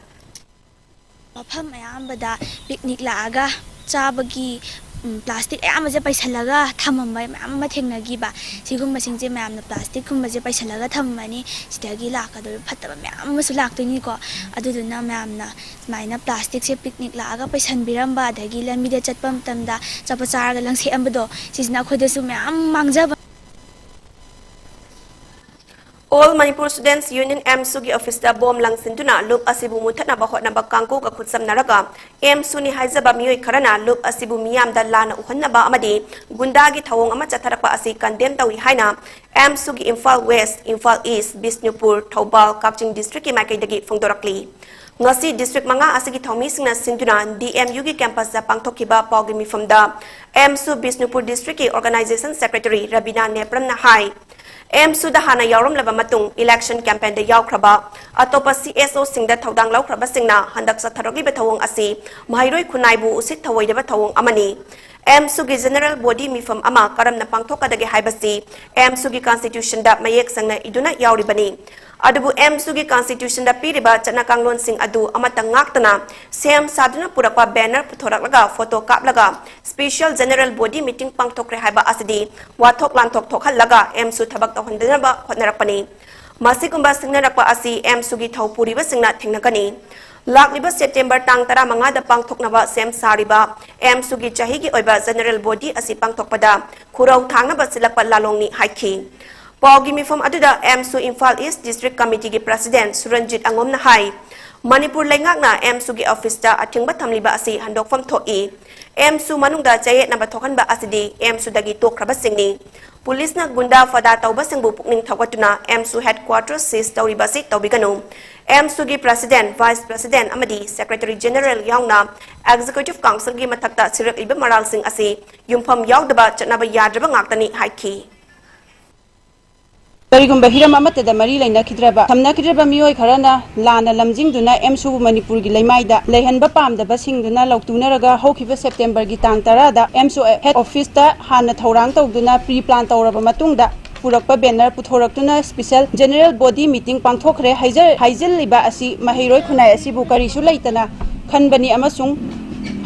ꯃꯐꯝ ꯑꯌꯥꯝꯕꯗ picnic ꯂꯥꯛꯑꯒ ꯆꯥꯕꯒꯤ, ꯎꯝ, plastic ꯑꯌꯥꯝꯕꯁꯦ ꯄꯩꯁꯜꯂꯒ ꯊꯝꯃꯝꯕ ꯃꯌꯥꯝ ꯑꯃ ꯊꯦꯡꯅꯈꯤꯕ꯫ ꯁꯤꯒꯨꯝꯕꯁꯤꯡꯁꯦ ꯃꯌꯥꯝꯅ plasticꯀꯨꯝꯕꯁꯦ ꯄꯩꯁꯜꯂꯒ ꯊꯝꯃꯝꯃꯅꯤ, ꯁꯤꯗꯒꯤ ꯂꯥꯛꯀꯗꯧꯔꯤꯕ ꯐꯠꯇꯕ ꯃꯌꯥꯝ ꯑꯃꯁꯨ ꯂꯥꯛꯇꯣꯏꯅꯤꯀꯣ꯫ ꯑꯗꯨꯗꯨꯅ ꯃꯌꯥꯝꯅ ꯁꯨꯃꯥꯏꯅ plasticꯁꯦ picnic ꯂꯥꯛꯑꯒ ꯄꯩꯁꯟꯕꯤꯔꯝꯕ, ꯑꯗꯒꯤ ꯂꯝꯕꯤꯗ ꯆꯠꯄ ꯃꯇꯝꯗ ꯑꯆꯥꯄꯣꯠ ꯆꯥꯔꯒ ꯂꯪꯁꯦꯛꯑꯝꯕꯗꯣ, ꯁꯤꯁꯤꯅ ꯑꯩꯈꯣꯏꯗꯁꯨ ꯃꯌꯥꯝ ꯃꯥꯡꯖꯕ꯫ All Manipur Students Union AMSUꯒꯤ officeꯇ bomb ꯂꯪꯁꯤꯟꯗꯨꯅ ꯂꯨꯞ ꯑꯁꯤꯕꯨ ꯃꯨꯊꯠꯅꯕ ꯍꯣꯠꯅꯕ ꯀꯥꯡꯕꯨꯒ ꯈꯨꯠꯁꯝꯅꯔꯒ AMSUꯅꯤ ꯍꯥꯏꯖꯕ ꯃꯤꯑꯣꯏ ꯈꯔꯅ ꯂꯨꯞ ꯑꯁꯤꯕꯨ ꯃꯤꯌꯥꯝꯗ ꯂꯥꯟꯅ ꯎꯍꯟꯅꯕ ꯑꯃꯗꯤ ꯒꯨꯟꯗꯥꯒꯤ ꯊꯧꯑꯣꯡ ꯑꯃ ꯆꯠꯊꯔꯛꯄ ꯑꯁꯤ condemn ꯇꯧꯏ ꯍꯥꯏꯅ AMSUꯒꯤ ꯏꯝꯐꯥꯜ West, ꯏꯝꯐꯥꯜ East, ꯕꯤꯁꯅꯨꯄꯨꯔ, ꯊꯧꯕꯥꯜ, ꯀꯛꯆꯤꯡ districtꯀꯤ ꯃꯥꯏꯀꯩꯗꯒꯤ ꯐꯣꯡꯗꯣꯔꯛꯂꯤ꯫ ꯉꯁꯤ district ꯃꯉꯥ ꯑꯁꯤꯒꯤ ꯊꯧꯃꯤꯁꯤꯡꯅ ꯁꯤꯟꯗꯨꯅ DMUꯒꯤ campusꯇ ꯄꯥꯡꯊꯣꯛꯈꯤꯕ ꯄꯥꯎꯒꯤ ꯃꯤꯐꯝꯗ AMSU Bishnupur districtꯀꯤ organization secretary Rabina ꯅꯦꯄ꯭ꯔꯝꯅ ꯍꯥꯏ, ꯑꯦꯝꯁꯨꯗ ꯍꯥꯟꯅ ꯌꯥꯎꯔꯝꯂꯕ ꯃꯇꯨꯡ election campaignꯗ ꯌꯥꯎꯈ꯭ꯔꯕ ꯑꯇꯣꯞꯄ CSOꯁꯤꯡꯗ ꯊꯧꯗꯥꯡ ꯂꯧꯈ꯭ꯔꯕꯁꯤꯡꯅ ꯍꯟꯗꯛ ꯆꯠꯊꯔꯛꯂꯤꯕ ꯊꯧꯑꯣꯡ ꯑꯁꯤ ꯃꯍꯩꯔꯣꯏ ꯈꯨꯟꯅꯥꯏꯕꯨ ꯎꯁꯤꯠ ꯊꯑꯣꯏꯗꯕ ꯊꯧꯑꯣꯡ ꯑꯃꯅꯤ꯫ ꯑꯦꯝꯁꯨꯒꯤ general body ꯃꯤꯐꯝ ꯑꯃ ꯀꯔꯝꯅ ꯄꯥꯡꯊꯣꯛꯀꯗꯒꯦ ꯍꯥꯏꯕꯁꯤ ꯑꯦꯝꯁꯨꯒꯤ constitutionꯗ ꯃꯌꯦꯛ ꯁꯦꯡꯅ ꯏꯗꯨꯅ ꯌꯥꯎꯔꯤꯕꯅꯤ꯫ ꯑꯗꯨꯕꯨ ꯑꯦꯝꯁꯨꯒꯤ constitutionꯗ ꯄꯤꯔꯤꯕ ꯆꯠꯅ ꯀꯥꯡꯂꯣꯟꯁꯤꯡ ꯑꯗꯨ ꯑꯃꯠꯇ ꯉꯥꯛꯇꯅ ꯁꯦꯝ ꯁꯥꯗꯨꯅ ꯄꯨꯔꯛꯄ banner ꯄꯨꯊꯣꯔꯛꯂꯒ photo ꯀꯥꯞꯂꯒ special general body meeting ꯄꯥꯡꯊꯣꯛꯈ꯭ꯔꯦ ꯍꯥꯏꯕ ꯑꯁꯤꯗꯤ ꯋꯥꯊꯣꯛ ꯂꯥꯟꯊꯣꯛ ꯊꯣꯛꯍꯜꯂꯒ ꯑꯦꯝꯁꯨ ꯊꯕꯛ ꯇꯧꯍꯟꯗꯅꯕ ꯍꯣꯠꯅꯔꯛꯄꯅꯤ꯫ ꯃꯁꯤꯒꯨꯝꯕ ꯁꯤꯡꯅꯔꯛꯄ ꯑꯁꯤ ꯑꯦꯝꯁꯨꯒꯤ ꯊꯧ ꯄꯨꯔꯤꯕꯁꯤꯡꯅ ꯊꯦꯡꯅꯒꯅꯤ꯫ ꯂꯥꯛꯂꯤꯕ September ꯇꯥꯡ ꯇꯔꯥꯃꯉꯥꯗ ꯄꯥꯡꯊꯣꯛꯅꯕ ꯁꯦꯝ ꯁꯥꯔꯤꯕ ꯑꯦꯝꯁꯨꯒꯤ ꯆꯍꯤꯒꯤ ꯑꯣꯏꯕ general body ꯑꯁꯤ ꯄꯥꯡꯊꯣꯛꯄꯗ ꯈꯨꯔꯧ ꯊꯥꯡꯅꯕ ꯁꯤꯜꯂꯛꯄ ꯂꯥꯂꯣꯡꯅꯤ ꯍꯥꯏꯈꯤ꯫ ꯄꯥꯎꯒꯤ ꯃꯤꯐꯝ ꯑꯗꯨꯗ ꯑꯦꯝꯁꯨ ꯏꯝꯐꯥꯜ East District Committeeꯒꯤ President ꯁꯨꯔꯟꯖꯤꯠ ꯑꯉꯣꯝꯅ ꯍꯥꯏ, ꯃꯅꯤꯄꯨꯔ ꯂꯩꯉꯥꯛꯅ ꯑꯦꯝꯁꯨꯒꯤ officeꯇ ꯑꯊꯤꯡꯕ ꯊꯝꯂꯤꯕ ꯑꯁꯤ ꯍꯟꯗꯣꯛꯐꯝ ꯊꯣꯛꯏ꯫ ꯑꯦꯝꯁꯨ ꯃꯅꯨꯡꯗ ꯆꯌꯦꯠꯅꯕ ꯊꯣꯛꯍꯟꯕ ꯑꯁꯤꯗꯤ ꯑꯦꯝꯁꯨꯗꯒꯤ ꯇꯣꯛꯈ꯭ꯔꯕꯁꯤꯡꯅꯤ꯫ ꯄꯨꯂꯤꯁꯅ ꯒꯨꯟꯗꯥ ꯐꯗꯥ ꯇꯧꯕꯁꯤꯡꯕꯨ ꯄꯨꯛꯅꯤꯡ ꯊꯧꯒꯠꯇꯨꯅ ꯑꯦꯝꯁꯨ headquarters seize ꯇꯧꯔꯤꯕ ꯑꯁꯤ ꯇꯧꯕꯤꯒꯅꯨ꯫ ꯑꯦꯝꯁꯨꯒꯤ President, Vice President ꯑꯃꯗꯤ Secretary General ꯌꯥꯎꯅ Executive Councilꯒꯤ ꯃꯊꯛꯇ ꯁꯤꯔꯛꯂꯤꯕ ꯃꯔꯥꯜꯁꯤꯡ ꯑꯁꯤ ꯌꯨꯝꯐꯝ ꯌꯥꯎꯗꯕ ꯆꯠꯅꯕ ꯌꯥꯗ꯭ꯔꯕ ꯉꯥꯛꯇꯅꯤ ꯍꯥꯏꯈꯤ꯫ ꯀꯔꯤꯒꯨꯝꯕ ꯍꯤꯔꯝ ꯑꯃꯠꯇꯗ ꯃꯔꯤ ꯂꯩꯅꯈꯤꯗ꯭ꯔꯕ, ꯁꯝꯅꯈꯤꯗ꯭ꯔꯕ ꯃꯤꯑꯣꯏ ꯈꯔꯅ ꯂꯥꯟꯅ ꯂꯝꯖꯤꯡꯗꯨꯅ ꯑꯦꯝꯁꯨꯕꯨ ꯃꯅꯤꯄꯨꯔꯒꯤ ꯂꯩꯃꯥꯏꯗ ꯂꯩꯍꯟꯕ ꯄꯥꯝꯗꯕꯁꯤꯡꯗꯨꯅ ꯂꯧꯇꯨꯅꯔꯒ ꯍꯧꯈꯤꯕ Septemberꯒꯤ ꯇꯥꯡ ꯇꯔꯥꯗ ꯑꯦꯝꯁꯨ head officeꯇ ꯍꯥꯟꯅ ꯊꯧꯔꯥꯡ ꯇꯧꯗꯨꯅ pre plan ꯇꯧꯔꯕ ꯃꯇꯨꯡꯗ ꯄꯨꯔꯛꯄ banner ꯄꯨꯊꯣꯔꯛꯇꯨꯅ special general body meeting ꯄꯥꯡꯊꯣꯛꯈ꯭ꯔꯦ꯫ ꯍꯥꯏꯖ-, ꯍꯥꯏꯖꯤꯜꯂꯤꯕ ꯑꯁꯤ ꯃꯍꯩꯔꯣꯏ ꯈꯨꯟꯅꯥꯏ ꯑꯁꯤꯕꯨ ꯀꯔꯤꯁꯨ ꯂꯩꯇꯅ ꯈꯟꯕꯅꯤ ꯑꯃꯁꯨꯡ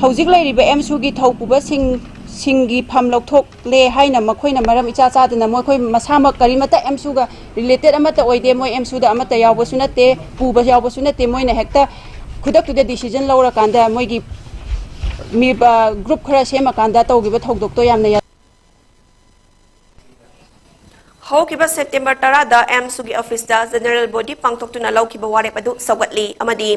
ꯍꯧꯖꯤꯛ ꯂꯩꯔꯤꯕ ꯑꯦꯝꯁꯨꯒꯤ ꯊꯧ ꯄꯨꯕꯁꯤꯡ, ꯁꯤꯡꯒꯤ ꯐꯝ ꯂꯧꯊꯣꯛꯂꯦ ꯍꯥꯏꯅ ꯃꯈꯣꯏꯅ ꯃꯔꯝ ꯏꯆꯥ ꯆꯥꯗꯅ ꯃꯈꯣꯏ ꯃꯁꯥꯃꯛ ꯀꯔꯤꯃꯠꯇ ꯑꯦꯝꯁꯨꯒ related ꯑꯃꯠꯇ ꯑꯣꯏꯗꯦ, ꯃꯣꯏ ꯑꯦꯝꯁꯨꯗ ꯑꯃꯠꯇ ꯌꯥꯎꯕꯁꯨ ꯅꯠꯇꯦ, ꯄꯨꯕ ꯌꯥꯎꯕꯁꯨ ꯅꯠꯇꯦ, ꯃꯣꯏꯅ ꯍꯦꯛꯇ ꯈꯨꯗꯛꯇꯨꯗ decision ꯂꯧꯔꯀꯥꯟꯗ ꯃꯣꯏꯒꯤ ꯃꯤ, ꯑ, group ꯈꯔ ꯁꯦꯝꯃꯀꯥꯟꯗ ꯇꯧꯈꯤꯕ ꯊꯧꯗꯣꯛꯇꯣ ꯌꯥꯝꯅ ꯌꯥ-, ꯍꯧꯈꯤꯕ September ꯇꯔꯥꯗ ꯑꯦꯝꯁꯨꯒꯤ officeꯇ general body ꯄꯥꯡꯊꯣꯛꯇꯨꯅ ꯂꯧꯈꯤꯕ ꯋꯥꯔꯦꯞ ꯑꯗꯨ ꯁꯧꯒꯠꯂꯤ ꯑꯃꯗꯤ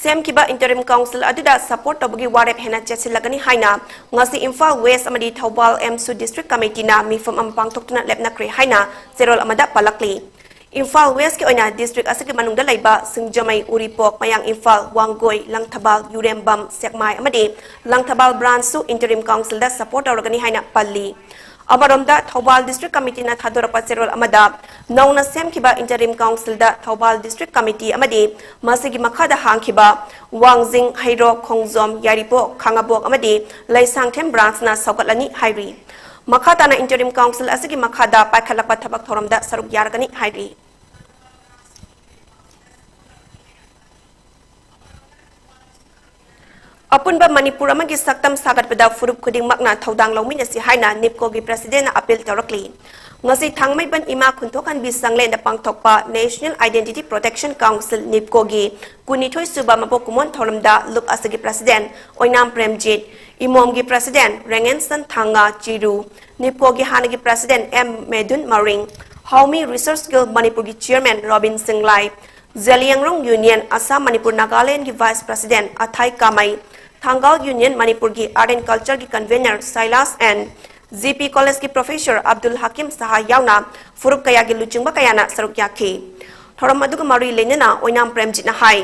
ꯁꯦꯝꯈꯤꯕ interim council ꯑꯗꯨꯗ support ꯇꯧꯕꯒꯤ ꯋꯥꯔꯦꯞ ꯍꯦꯟꯅ ꯆꯦꯠꯁꯤꯜꯂꯒꯅꯤ ꯍꯥꯏꯅ ꯉꯁꯤ ꯏꯝꯐꯥꯜ West ꯑꯃꯗꯤ ꯊꯧꯕꯥꯜ ꯑꯦꯝꯁꯨ District Committeeꯅ ꯃꯤꯐꯝ ꯑꯃ ꯄꯥꯡꯊꯣꯛꯇꯨꯅ ꯂꯦꯞꯅꯈ꯭ꯔꯦ ꯍꯥꯏꯅ ꯆꯦꯔꯣꯜ ꯑꯃꯗ ꯄꯜꯂꯛꯂꯤ꯫ ꯏꯝꯐꯥꯜ Westꯀꯤ ꯑꯣꯏꯅ district ꯑꯁꯤꯒꯤ ꯃꯅꯨꯡꯗ ꯂꯩꯕ ꯁꯤꯡꯖꯃꯩ, ꯎꯔꯤꯄꯣꯛ, ꯃꯌꯥꯡ ꯏꯝꯐꯥꯜ, ꯋꯥꯡꯒꯣꯏ, ꯂꯪꯊꯕꯥꯜ, ꯌꯨꯔꯦꯝꯕꯝ, ꯁꯦꯛꯃꯥꯏ ꯑꯃꯗꯤ ꯂꯪꯊꯕꯥꯜ branchꯁꯨ interim councilꯗ support ꯇꯧꯔꯒꯅꯤ ꯍꯥꯏꯅ ꯄꯜꯂꯤ꯫ ꯑꯃꯔꯣꯝꯗ, ꯊꯧꯕꯥꯜ District Committeeꯅ ꯊꯥꯗꯣꯔꯛꯄ ꯆꯦꯔꯣꯜ ꯑꯃꯗ, ꯅꯧꯅ ꯁꯦꯝꯈꯤꯕ Interim Councilꯗ ꯊꯧꯕꯥꯜ District Committee ꯑꯃꯗꯤ ꯃꯁꯤꯒꯤ ꯃꯈꯥꯗ ꯍꯥꯡꯈꯤꯕ ꯋꯥꯡꯖꯤꯡ, ꯍꯩꯔꯣꯛ, ꯈꯣꯡꯖꯣꯝ, ꯌꯥꯏꯔꯤꯄꯣꯛ, ꯈꯥꯉꯕꯣꯛ ꯑꯃꯗꯤ ꯂꯩꯁꯥꯡꯊꯦꯝ branchꯅ ꯁꯧꯒꯠꯂꯅꯤ ꯍꯥꯏꯔꯤ꯫ ꯃꯈꯥ ꯇꯥꯅ Interim Council ꯑꯁꯤꯒꯤ ꯃꯈꯥꯗ ꯄꯥꯏꯈꯠꯂꯛꯄ ꯊꯕꯛ ꯊꯧꯔꯝꯗ ꯁꯔꯨꯛ ꯌꯥꯔꯒꯅꯤ ꯍꯥꯏꯔꯤ꯫ ꯑꯄꯨꯟꯕ ꯃꯅꯤꯄꯨꯔ ꯑꯃꯒꯤ ꯁꯛꯇꯝ ꯁꯥꯒꯠꯄꯗ ꯐꯨꯔꯨꯞ ꯈꯨꯗꯤꯡꯃꯛꯅ ꯊꯧꯗꯥꯡ ꯂꯧꯃꯤꯟꯅꯁꯤ ꯍꯥꯏꯅ NEEPCOꯒꯤ Presidentꯅ appeal ꯇꯧꯔꯛꯂꯤ꯫ ꯉꯁꯤ ꯊꯥꯡꯃꯩꯕꯟ ꯏꯃꯥ ꯈꯨꯟꯊꯣꯛꯍꯟꯕꯤ ꯁꯪꯂꯦꯟꯗ ꯄꯥꯡꯊꯣꯛꯄ National Identity Protection Council, NEEPCOꯒꯤ ꯀꯨꯟꯅꯤꯊꯣꯏ ꯁꯨꯕ ꯃꯄꯣꯛ ꯀꯨꯝꯑꯣꯟ ꯊꯧꯔꯝꯗ ꯂꯨꯞ ꯑꯁꯤꯒꯤ President ꯑꯣꯏꯅꯥꯝ ꯄ꯭ꯔꯦꯝꯖꯤꯠ, ꯏꯃꯣꯝꯒꯤ President ꯔꯦꯡꯉꯦꯟꯁꯟ ꯊꯥꯡꯉ ꯆꯤꯔꯨ, NEEPCOꯒꯤ ꯍꯥꯟꯅꯒꯤ President M Medun Maring, Haomee Research Guild ꯃꯅꯤꯄꯨꯔꯒꯤ Chairman ꯔꯣꯕꯤꯟ ꯁꯤꯡꯂꯥꯏ, ꯖꯦꯂꯤꯌꯥꯡꯔꯣꯡ Union ꯑꯁꯥꯝ ꯃꯅꯤꯄꯨꯔ ꯅꯥꯒꯥꯂꯦꯟꯗꯒꯤ Vice President Athai Kamei, Thangal Union ꯃꯅꯤꯄꯨꯔꯒꯤ Art and Cultureꯒꯤ Convener Sailas N G P Collegeꯀꯤ Professor ꯑꯕꯗꯨꯜ ꯍꯀꯤꯝ ꯁꯍꯥ ꯌꯥꯎꯅ ꯐꯨꯔꯨꯞ ꯀꯌꯥꯒꯤ ꯂꯨꯆꯤꯡꯕ ꯀꯌꯥꯅ ꯁꯔꯨꯛ ꯌꯥꯈꯤ꯫ ꯊꯧꯔꯝ ꯑꯗꯨꯒ ꯃꯔꯤ ꯂꯩꯅꯅ ꯑꯣꯏꯅꯥꯝ ꯄ꯭ꯔꯦꯝꯖꯤꯠꯅ ꯍꯥꯏ,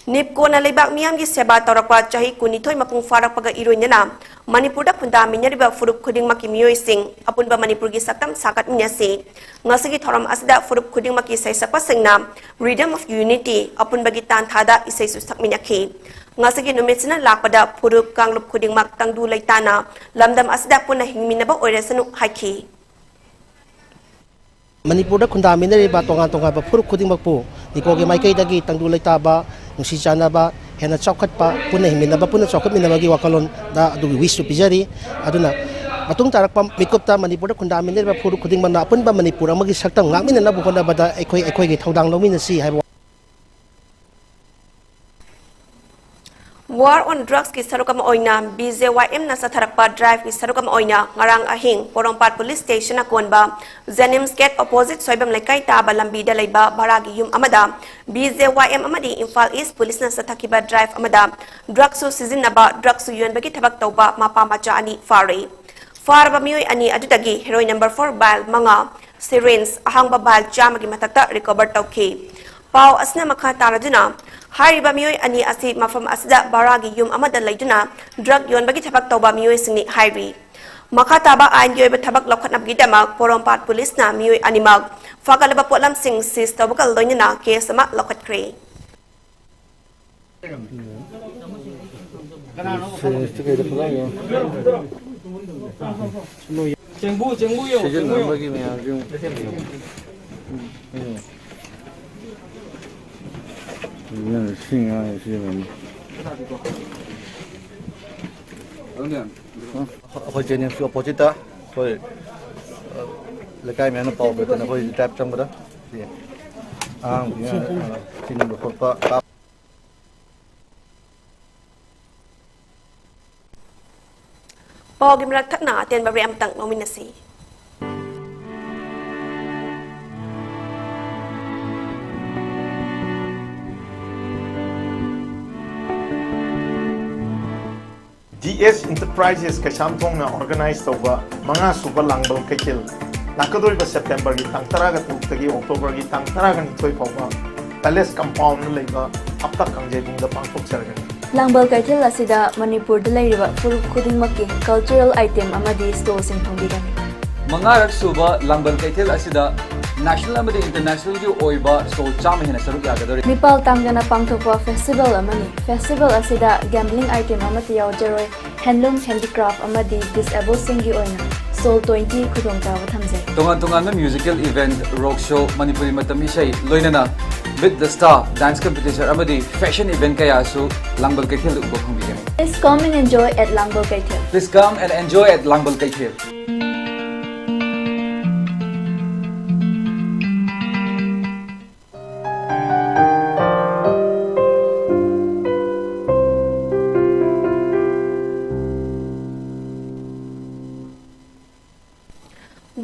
NEEPCOꯅ ꯂꯩꯕꯥꯛ ꯃꯤꯌꯥꯝꯒꯤ ꯁꯦꯕꯥ ꯇꯧꯔꯛꯄ ꯆꯍꯤ ꯀꯨꯟꯅꯤꯊꯣꯏ ꯃꯄꯨꯡ ꯐꯥꯔꯛꯄꯒ ꯏꯔꯣꯏꯅꯅ ꯃꯅꯤꯄꯨꯔꯗ ꯈꯨꯟꯗꯥꯃꯤꯟꯅꯔꯤꯕ ꯐꯨꯔꯨꯞ ꯈꯨꯗꯤꯡꯃꯛꯀꯤ ꯃꯤꯑꯣꯏꯁꯤꯡ ꯑꯄꯨꯟꯕ ꯃꯅꯤꯄꯨꯔꯒꯤ ꯁꯛꯇꯝ ꯁꯥꯒꯠꯃꯤꯟꯅꯁꯤ꯫ ꯉꯁꯤꯒꯤ ꯊꯧꯔꯝ ꯑꯁꯤꯗ ꯐꯨꯔꯨꯞ ꯈꯨꯗꯤꯡꯃꯛꯀꯤ ꯁꯩꯁꯛꯄꯁꯤꯡꯅ Rhythm of Unity ꯑꯄꯨꯟꯕꯒꯤ ꯇꯥꯟꯊꯥꯗ ꯏꯁꯩꯁꯨ ꯁꯛꯃꯤꯟꯅꯈꯤ꯫ ꯉꯁꯤꯒꯤ ꯅꯨꯃꯤꯠꯁꯤꯅ ꯂꯥꯛꯄꯗ ꯐꯨꯔꯨꯞ ꯀꯥꯡꯂꯨꯞ ꯈꯨꯗꯤꯡꯃꯛ ꯇꯪꯗꯨ ꯂꯩꯇꯥꯅ ꯂꯝꯗꯝ ꯑꯁꯤꯗ ꯄꯨꯟꯅ ꯍꯤꯡꯃꯤꯟꯅꯕ ꯑꯣꯏꯔꯁꯅꯨ ꯍꯥꯏꯈꯤ꯫ ꯃꯅꯤꯄꯨꯔꯗ ꯈꯨꯟꯗꯥꯃꯤꯟꯅꯔꯤꯕ ꯇꯣꯉꯥꯟ ꯇꯣꯉꯥꯟꯕ ꯐꯨꯔꯨꯞ ꯈꯨꯗꯤꯡꯃꯛꯄꯨ NEEPCOꯒꯤ ꯃꯥꯏꯀꯩꯗꯒꯤ ꯇꯪꯗꯨ ꯂꯩꯇꯥꯕ, ꯅꯨꯡꯁꯤ ꯆꯥꯟꯅꯕ, ꯍꯦꯟꯅ ꯆꯥꯎꯈꯠꯄ, ꯄꯨꯟꯅ ꯍꯤꯡꯃꯤꯟꯅꯕ, ꯄꯨꯟꯅ ꯆꯥꯎꯈꯠꯃꯤꯟꯅꯕꯒꯤ ꯋꯥꯈꯜꯂꯣꯟꯗ ꯑꯗꯨꯒꯤ wishꯁꯨ ꯄꯤꯖꯔꯤ꯫ ꯑꯗꯨꯅ ꯃꯇꯨꯡ ꯇꯥꯔꯛꯄ ꯃꯤꯀꯨꯞꯇ ꯃꯅꯤꯄꯨꯔꯗ ꯈꯨꯟꯗꯥꯃꯤꯟꯅꯔꯤꯕ ꯐꯨꯔꯨꯞ ꯈꯨꯗꯤꯡꯃꯛꯅ ꯑꯄꯨꯟꯕ ꯃꯅꯤꯄꯨꯔ ꯑꯃꯒꯤ ꯁꯛꯇꯝ ꯉꯥꯛꯃꯤꯟꯅꯅꯕ ꯍꯣꯠꯅꯕꯗ ꯑꯩꯈꯣꯏ, ꯑꯩꯈꯣꯏꯒꯤ ꯊꯧꯗꯥꯡ ꯂꯧꯃꯤꯟꯅꯁꯤ ꯍꯥꯏꯕ꯫ War on Drugsꯀꯤ ꯁꯔꯨꯛ ꯑꯃ ꯑꯣꯏꯅ BJYMꯅ ꯆꯠꯊꯔꯛꯄ driveꯀꯤ ꯁꯔꯨꯛ ꯑꯃ ꯑꯣꯏꯅ ꯉꯔꯥꯡ ꯑꯍꯤꯡ ꯄꯣꯔꯣꯝꯄꯥꯠ Police Station ꯑꯀꯣꯟꯕ JNIMS Gate opposite Soibam ꯂꯩꯀꯥꯏ ꯇꯥꯕ ꯂꯝꯕꯤꯗ ꯂꯩꯕ ꯚꯔꯥꯒꯤ ꯌꯨꯝ ꯑꯃꯗ BJYM ꯑꯃꯗꯤ ꯏꯝꯐꯥꯜ East Policeꯅ ꯆꯠꯊꯈꯤꯕ drive ꯑꯃꯗ drugꯁꯨ ꯁꯤꯖꯤꯟꯅꯕ, drugꯁꯨ ꯌꯣꯟꯕꯒꯤ ꯊꯕꯛ ꯇꯧꯕ ꯃꯄꯥ ꯃꯆꯥ ꯑꯅꯤ ꯐꯥꯔꯦ꯫ ꯐꯥꯔꯕ ꯃꯤꯑꯣꯏ ꯑꯅꯤ ꯑꯗꯨꯗꯒꯤ heroin number four vial ꯃꯉꯥ, syringe ꯑꯍꯥꯡꯕ vial ꯆꯥꯝꯃꯒꯤ ꯃꯊꯛꯇ recover ꯇꯧꯈꯤ꯫ ꯄꯥꯎ ꯑꯁꯤꯅ ꯃꯈꯥ ꯇꯥꯔꯗꯨꯅ, ꯍꯥꯏꯔꯤꯕ ꯃꯤꯑꯣꯏ ꯑꯅꯤ ꯑꯁꯤ ꯃꯐꯝ ꯑꯁꯤꯗ ꯚꯔꯥꯒꯤ ꯌꯨꯝ ꯑꯃꯗ ꯂꯩꯗꯨꯅ drug ꯌꯣꯟꯕꯒꯤ ꯊꯕꯛ ꯇꯧꯕ ꯃꯤꯑꯣꯏꯁꯤꯡꯅꯤ ꯍꯥꯏꯔꯤ꯫ ꯃꯈꯥ ꯇꯥꯕ ꯑꯥꯏꯟꯒꯤ ꯑꯣꯏꯕ ꯊꯕꯛ ꯂꯧꯈꯠꯅꯕꯒꯤꯗꯃꯛ ꯄꯣꯔꯣꯝꯄꯥꯠ ꯄꯨꯂꯤꯁꯅ ꯃꯤꯑꯣꯏ ꯑꯅꯤꯃꯛ ꯐꯒꯠꯂꯕ ꯄꯣꯠꯂꯝꯁꯤꯡ ꯁꯤꯖ ꯇꯧꯕꯒ ꯂꯣꯏꯅꯅ ꯀꯦꯁ ꯑꯃ ꯂꯧꯈꯠꯈ꯭ꯔꯦ꯫ ꯆꯦꯡꯕꯨ, ꯆꯦꯡꯕꯨ ꯌꯦꯡꯉꯨ, ꯆꯦꯡꯕꯨ ꯌꯦꯡꯉꯨ꯫ ꯁꯤꯖꯤꯟꯅꯕꯒꯤ ꯃꯌꯥꯝꯁꯤ ꯌꯦꯡꯉꯨ꯫ ꯎꯝ꯫ ꯁꯤ ꯉꯥꯡꯉꯦ ꯁꯤꯖꯤꯟꯅꯕ꯫ ꯑꯩꯈꯣꯏ ꯖꯦꯅꯤꯝꯁꯀꯤ ꯑꯣꯄꯣꯖꯤꯠꯇ ꯑꯩꯈꯣꯏ, ꯑ, ꯂꯩꯀꯥꯏ ꯃꯌꯥꯝꯅ ꯄꯥꯎ ꯄꯤꯔꯛꯇꯅ ꯑꯩꯈꯣꯏ ꯇꯥꯏꯞ ꯆꯪꯕꯗ ꯁꯤ ꯑꯉꯥꯡꯁꯤꯡꯅ, ꯑ, ꯊꯤꯟꯕ ꯈꯣꯠꯄ ꯀꯥꯞ-, ꯄꯥꯎꯒꯤ ꯃꯔꯛ ꯊꯠꯅ ꯑꯇꯦꯟꯕ ꯕ꯭ꯔꯦꯛ ꯑꯃꯇꯪ ꯂꯧꯃꯤꯟꯅꯁꯤ꯫ ꯗꯤ ꯑꯦꯁ ꯏꯟꯇꯔꯄ꯭ꯔꯥꯏꯖꯦꯁ ꯀꯩꯁꯥꯝꯊꯣꯡꯅ ꯑꯣꯔꯒꯅꯥꯏꯖ ꯇꯧꯕ ꯃꯉꯥ ꯁꯨꯕ ꯂꯥꯡꯕꯜ ꯀꯩꯊꯦꯜ ꯂꯥꯛꯀꯗꯧꯔꯤꯕ ꯁꯦꯞꯇꯦꯝꯕꯔꯒꯤ ꯇꯥꯡ ꯇꯔꯥꯒ ꯇꯔꯨꯛꯇꯒꯤ ꯑꯣꯛꯇꯣꯕꯔꯒꯤ ꯇꯥꯡ ꯇꯔꯥꯅꯤꯊꯣꯏ ꯐꯥꯎꯕ ꯄꯦꯂꯦꯁ ꯀꯝꯄꯥꯎꯟꯗ ꯂꯩꯕ ꯍꯞꯇꯥ ꯀꯥꯡꯖꯩꯕꯨꯡꯗ ꯄꯥꯡꯊꯣꯛꯆꯔꯒꯅꯤ꯫ ꯂꯥꯡꯕꯜ ꯀꯩꯊꯦꯜ ꯑꯁꯤꯗ ꯃꯅꯤꯄꯨꯔꯗ ꯂꯩꯔꯤꯕ ꯐꯨꯔꯨꯞ ꯈꯨꯗꯤꯡꯃꯛꯀꯤ ꯀꯜꯆꯔꯦꯜ ꯑꯥꯏꯇꯦꯝ ꯑꯃꯗꯤ ꯁ꯭ꯇꯣꯜꯁꯤꯡ ꯐꯪꯕꯤꯒꯅꯤ꯫ ꯃꯉꯥꯔꯛ ꯁꯨꯕ ꯂꯥꯡꯕꯜ ꯀꯩꯊꯦꯜ ꯑꯁꯤꯗ ꯅꯦꯁꯅꯦꯜ ꯑꯃꯗꯤ ꯏꯟꯇꯔꯅꯦꯁꯅꯦꯜꯒꯤ ꯑꯣꯏꯕ ꯁ꯭ꯇꯣꯜ ꯆꯥꯝꯃ ꯍꯦꯟꯅ ꯁꯔꯨꯛ ꯌꯥꯒꯗꯧꯔꯤ꯫ ꯃꯤꯄꯥꯜ ꯇꯥꯡꯗꯅ ꯄꯥꯡꯊꯣꯛꯄ ꯐꯦꯁꯇꯤꯚꯦꯜ ꯑꯃꯅꯤ꯫ ꯐꯦꯁꯇꯤꯚꯦꯜ ꯑꯁꯤꯗ ꯒꯦꯝꯕ꯭ꯂꯤꯡ ꯑꯥꯏꯇꯦꯝ ꯑꯃꯠꯇ ꯌꯥꯎꯖꯔꯣꯏ꯫ ꯍꯦꯟꯂꯨꯝ, ꯍꯦꯟꯗꯤꯀ꯭ꯔꯥꯐ ꯑꯃꯗꯤ ꯗꯤꯁꯑꯦꯕꯜꯁꯤꯡꯒꯤ ꯑꯣꯏꯅ ꯁ꯭ꯇꯣꯜ ꯇ꯭ꯋꯦꯟꯇꯤ ꯈꯨꯗꯣꯡꯆꯥꯕ ꯊꯝꯖꯩ꯫ ꯇꯣꯉꯥꯟ ꯇꯣꯉꯥꯟꯕ ꯃ꯭ꯌꯨꯖꯤꯀꯦꯜ ꯏꯚꯦꯟꯠ, ꯔꯣꯛ ꯁꯣ, ꯃꯅꯤꯄꯨꯔꯤ ꯃꯇꯝ ꯏꯁꯩ, ꯂꯣꯏꯅꯅ ꯃꯤꯠ ꯗ ꯁ꯭ꯇꯥꯔ ꯗꯥꯟꯁ ꯀꯝꯄꯤꯇꯤꯁꯟ ꯑꯃꯗꯤ ꯐꯦꯁꯟ ꯏꯚꯦꯟꯠ ꯀꯌꯥꯁꯨ ꯂꯥꯡꯕꯜ ꯀꯩꯊꯦꯜꯗ ꯎꯕ ꯐꯪꯕꯤꯒꯅꯤ꯫ Please come and enjoy at ꯂꯥꯡꯕꯜ ꯀꯩꯊꯦꯜ꯫ Please come and enjoy at ꯂꯥꯡꯕꯜ ꯀꯩꯊꯦꯜ꯫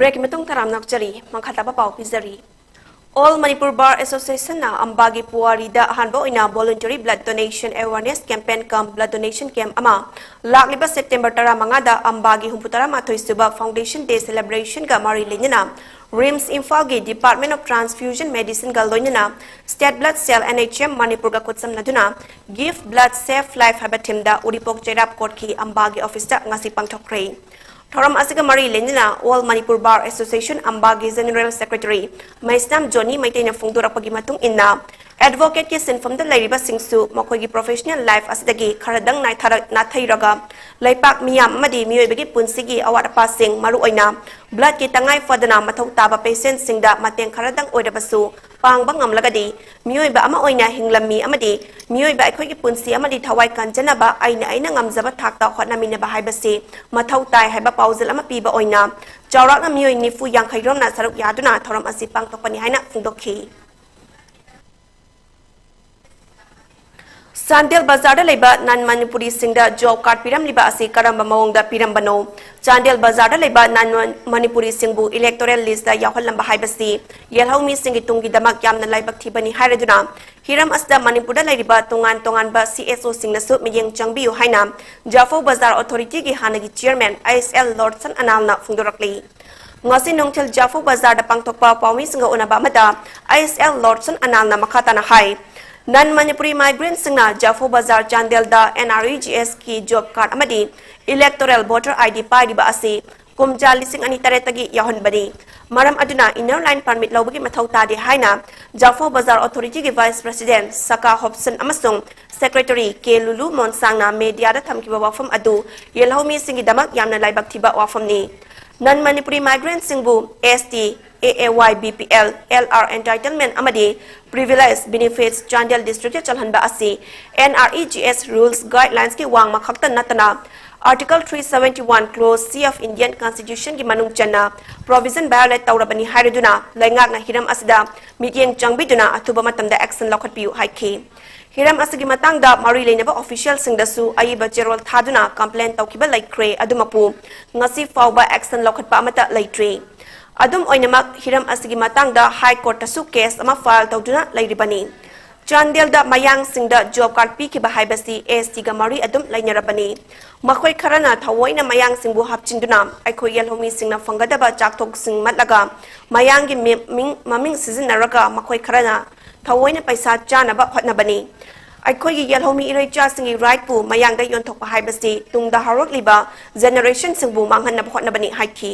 ꯕ꯭ꯔꯦꯛꯀꯤ ꯃꯇꯨꯡ ꯇꯔꯥꯝꯅ ꯑꯣꯛꯆꯔꯤ꯫ ꯃꯈꯥ ꯇꯥꯕ ꯄꯥꯎ ꯄꯤꯖꯔꯤ꯫ All Manipur Bar Associationꯅ ꯑꯝꯕꯥꯒꯤ ꯄꯨꯋꯥꯔꯤꯗ ꯑꯍꯥꯟꯕ ꯑꯣꯏꯅ voluntary blood donation awareness campaign cum blood donation camp ꯑꯃ ꯂꯥꯛꯂꯤꯕ ꯁꯦꯞꯇꯦꯝꯕꯔ ꯇꯔꯥꯃꯉꯥꯗ ꯑꯝꯕꯥꯒꯤ ꯍꯨꯝꯐꯨꯇꯔꯥꯃꯥꯊꯣꯏ ꯁꯨꯕ Foundation Day celebrationꯒ ꯃꯔꯤ ꯂꯩꯅꯅ ꯔꯤꯝꯁ ꯏꯝꯐꯥꯜꯒꯤ Department of Transfusion Medicineꯒ ꯂꯣꯏꯅꯅ State Blood Cell, N H M, ꯃꯅꯤꯄꯨꯔꯒ ꯈꯨꯠꯁꯝꯅꯗꯨꯅ Give Blood, Save Life ꯍꯥꯏꯕ themeꯗ ꯎꯔꯤꯄꯣꯛ ꯆꯩꯔꯥꯞ ꯀꯣꯔꯠꯀꯤ ꯑꯝꯕꯥꯒꯤ ꯑꯣꯐꯤꯁꯇ ꯉꯁꯤ ꯄꯥꯡꯊꯣꯛꯈ꯭ꯔꯦ꯫ ꯊꯧꯔꯝ ꯑꯁꯤꯒ ꯃꯔꯤ ꯂꯩꯅꯅ All Manipur Bar Association ꯑꯝꯕꯥꯒꯤ General Secretary ꯃꯩꯁꯅꯥꯝ ꯖꯣꯅꯤ ꯃꯩꯇꯩꯅ ꯐꯣꯡꯗꯣꯔꯛꯄꯒꯤ ꯃꯇꯨꯡ ꯏꯟꯅ, advocate ꯀꯤ ꯁꯤꯟꯐꯝꯗ ꯂꯩꯔꯤꯕꯁꯤꯡꯁꯨ ꯃꯈꯣꯏꯒꯤ professional life ꯑꯁꯤꯗꯒꯤ ꯈꯔꯗꯪ ꯅꯥꯏꯊꯔ-, ꯅꯥꯊꯩꯔꯒ ꯂꯩꯄꯥꯛ ꯃꯤꯌꯥꯝ ꯑꯃꯗꯤ ꯃꯤꯑꯣꯏꯕꯒꯤ ꯄꯨꯟꯁꯤꯒꯤ ꯑꯋꯥꯠ ꯑꯄꯥꯁꯤꯡ, ꯃꯔꯨꯑꯣꯏꯅ blood ꯀꯤ ꯇꯉꯥꯏ ꯐꯗꯅ ꯃꯊꯧ ꯇꯥꯕ patient ꯁꯤꯡꯗ ꯃꯇꯦꯡ ꯈꯔꯗꯪ ꯑꯣꯏꯔꯕꯁꯨ ꯄꯥꯡꯕ ꯉꯝꯂꯒꯗꯤ ꯃꯤꯑꯣꯏꯕ ꯑꯃ ꯑꯣꯏꯅ ꯍꯤꯡꯂꯝꯃꯤ ꯑꯃꯗꯤ ꯃꯤꯑꯣꯏꯕ ꯑꯩꯈꯣꯏꯒꯤ ꯄꯨꯟꯁꯤ ꯑꯃꯗꯤ ꯊꯋꯥꯏ ꯀꯟꯖꯅꯕ ꯑꯩꯅ ꯑꯩꯅ ꯉꯝꯖꯕ ꯊꯥꯛꯇ ꯍꯣꯠꯅꯃꯤꯟꯅꯕ ꯍꯥꯏꯕꯁꯤ ꯃꯊꯧ ꯇꯥꯏ ꯍꯥꯏꯕ ꯄꯥꯎꯖꯦꯜ ꯑꯃ ꯄꯤꯕ ꯑꯣꯏꯅ ꯆꯥꯎꯔꯥꯛꯅ ꯃꯤꯑꯣꯏ ꯅꯤꯐꯨ ꯌꯥꯡꯈꯩ ꯔꯣꯝꯅ ꯁꯔꯨꯛ ꯌꯥꯗꯨꯅ ꯊꯧꯔꯝ ꯑꯁꯤ ꯄꯥꯡꯊꯣꯛꯄꯅꯤ ꯍꯥꯏꯅ ꯐꯣꯡꯗꯣꯛꯈꯤ꯫ ꯆꯥꯟꯗꯦꯜ ꯕꯖꯥꯔꯗ ꯂꯩꯕ non Manipuri ꯁꯤꯡꯗ job card ꯄꯤꯔꯝꯂꯤꯕ ꯑꯁꯤ ꯀꯔꯝꯕ ꯃꯑꯣꯡꯗ ꯄꯤꯔꯝꯕꯅꯣ? ꯆꯥꯟꯗꯦꯜ ꯕꯖꯥꯔꯗ ꯂꯩꯕ non Manipuri ꯁꯤꯡꯕꯨ electoral list ꯇ ꯌꯥꯎꯍꯜꯂꯝꯕ ꯍꯥꯏꯕꯁꯤ ꯌꯦꯜꯍꯧꯃꯤꯁꯤꯡꯒꯤ ꯇꯨꯡꯒꯤꯗꯃꯛ ꯌꯥꯝꯅ ꯂꯥꯏꯕꯛ ꯊꯤꯕꯅꯤ ꯍꯥꯏꯔꯗꯨꯅ, ꯍꯤꯔꯝ ꯑꯁꯤꯗ ꯃꯅꯤꯄꯨꯔꯗ ꯂꯩꯔꯤꯕ ꯇꯣꯉꯥꯟ ꯇꯣꯉꯥꯟꯕ C S O ꯁꯤꯡꯅꯁꯨ ꯃꯤꯠꯌꯦꯡ ꯆꯪꯕꯤꯌꯨ ꯍꯥꯏꯅ ꯖꯥꯐꯧ ꯕꯖꯥꯔ authority ꯒꯤ ꯍꯥꯟꯅꯒꯤ chairman ꯑꯩꯁ ꯑꯦꯜ ꯂꯣꯔꯗꯁꯟ ꯑꯅꯥꯜꯅ ꯐꯣꯡꯗꯣꯔꯛꯂꯤ꯫ ꯉꯁꯤ ꯅꯨꯡꯊꯤꯜ ꯖꯥꯐꯧ ꯕꯖꯥꯔꯗ ꯄꯥꯡꯊꯣꯛꯄ ꯄꯥꯎꯃꯤꯁꯤꯡꯒ ꯎꯅꯕ ꯑꯃꯗ ꯑꯩꯁ ꯑꯦꯜ ꯂꯣꯔꯗꯁꯟ ꯑꯅꯥꯜꯅ ꯃꯈꯥ ꯇꯥꯅ ꯍꯥꯏ, non Manipuri migrant ꯁꯤꯡꯅ ꯖꯥꯐꯧ ꯕꯖꯥꯔ ꯆꯥꯟꯗꯦꯜꯗ N R E G S ꯀꯤ job card ꯑꯃꯗꯤ electoral voter I D ꯄꯥꯏꯔꯤꯕ ꯑꯁꯤ ꯀꯨꯝꯖꯥ ꯂꯤꯁꯤꯡ ꯑꯅꯤ ꯇꯔꯦꯠꯇꯒꯤ ꯌꯥꯎꯍꯟꯕꯅꯤ꯫ ꯃꯔꯝ ꯑꯗꯨꯅ inner line permit ꯂꯧꯕꯒꯤ ꯃꯊꯧ ꯇꯥꯗꯦ ꯍꯥꯏꯅ ꯖꯥꯐꯧ ꯕꯖꯥꯔ authority ꯒꯤ vice president ꯁꯀꯥ ꯍꯣꯞꯁꯟ ꯑꯃꯁꯨꯡ secretary ꯀꯦ ꯂꯨꯂꯨ ꯃꯣꯟꯁꯥꯡꯅ media ꯗ ꯊꯝꯈꯤꯕ ꯋꯥꯐꯝ ꯑꯗꯨ ꯌꯦꯜꯍꯧꯃꯤꯁꯤꯡꯒꯤꯗꯃꯛ ꯌꯥꯝꯅ ꯂꯥꯏꯕꯛ ꯊꯤꯕ ꯋꯥꯐꯝꯅꯤ꯫ Non Manipuri migrant ꯁꯤꯡꯕꯨ S T, A A Y, B P L, L R entitlement ꯑꯃꯗꯤ privilege benefits ꯆꯥꯟꯗꯦꯜ district ꯇ ꯆꯜꯍꯟꯕ ꯑꯁꯤ N R E G S rules guidelines ꯀꯤ ꯋꯥꯡꯃ ꯈꯛꯇ ꯅꯠꯇꯅ Article three seventy one, clause C of Indian Constitution ꯒꯤ ꯃꯅꯨꯡ ꯆꯟꯅ provision violate ꯇꯧꯔꯕꯅꯤ ꯍꯥꯏꯔꯗꯨꯅ ꯂꯩꯉꯥꯛꯅ ꯍꯤꯔꯝ ꯑꯁꯤꯗ ꯃꯤꯠꯌꯦꯡ ꯆꯪꯕꯤꯗꯨꯅ ꯑꯊꯨꯕ ꯃꯇꯝꯗ action ꯂꯧꯈꯠꯄꯤꯌꯨ ꯍꯥꯏꯈꯤ꯫ ꯍꯤꯔꯝ ꯑꯁꯤꯒꯤ ꯃꯇꯥꯡꯗ ꯃꯔꯤ ꯂꯩꯅꯕ official ꯁꯤꯡꯗꯁꯨ ꯑꯏꯕ ꯆꯦꯔꯣꯜ ꯊꯥꯗꯨꯅ complain ꯇꯧꯈꯤꯕ ꯂꯩꯈ꯭ꯔꯦ꯫ ꯑꯗꯨꯃꯛꯄꯨ ꯉꯁꯤ ꯐꯥꯎꯕ action ꯂꯧꯈꯠꯄ ꯑꯃꯠꯇ ꯂꯩꯇ꯭ꯔꯤ꯫ ꯑꯗꯨꯝ ꯑꯣꯏꯅꯃꯛ, ꯍꯤꯔꯝ ꯑꯁꯤꯒꯤ ꯃꯇꯥꯡꯗ High Court ꯇꯁꯨ case ꯑꯃ file ꯇꯧꯗꯨꯅ ꯂꯩꯔꯤꯕꯅꯤ꯫ ꯆꯥꯟꯗꯦꯜꯗ ꯃꯌꯥꯡꯁꯤꯡꯗ job card ꯄꯤꯈꯤꯕ ꯍꯥꯏꯕꯁꯤ S T ꯒ ꯃꯔꯤ ꯑꯗꯨꯝ ꯂꯩꯅꯔꯕꯅꯤ꯫ ꯃꯈꯣꯏ ꯈꯔꯅ ꯊꯑꯣꯏꯅ ꯃꯌꯥꯡꯁꯤꯡꯕꯨ ꯍꯥꯞꯆꯤꯟꯗꯨꯅ ꯑꯩꯈꯣꯏ ꯌꯦꯜꯍꯧꯃꯤꯁꯤꯡꯅ ꯐꯪꯒꯗꯕ ꯆꯥꯛꯊꯣꯛꯁꯤꯡ ꯃꯠꯂꯒ ꯃꯌꯥꯡꯒꯤ ꯃꯤ-, ꯃꯤꯡ, ꯃꯃꯤꯡ ꯁꯤꯖꯤꯟꯅꯔꯒ ꯃꯈꯣꯏ ꯈꯔꯅ ꯊꯑꯣꯏꯅ ꯄꯩꯁꯥ ꯆꯥꯅꯕ ꯍꯣꯠꯅꯕꯅꯤ꯫ ꯑꯩꯈꯣꯏꯒꯤ ꯌꯦꯜꯍꯧꯃꯤ ꯏꯔꯩꯆꯥꯁꯤꯡꯒꯤ ꯔꯥꯏꯠꯄꯨ ꯃꯌꯥꯡꯗ ꯌꯣꯟꯊꯣꯛꯄ ꯍꯥꯏꯕꯁꯤ ꯇꯨꯡꯗ ꯍꯧꯔꯛꯂꯤꯕ ꯖꯦꯅꯦꯔꯦꯁꯟꯁꯤꯡꯕꯨ ꯃꯥꯡꯍꯟꯅꯕ ꯍꯣꯠꯅꯕꯅꯤ ꯍꯥꯏꯈꯤ꯫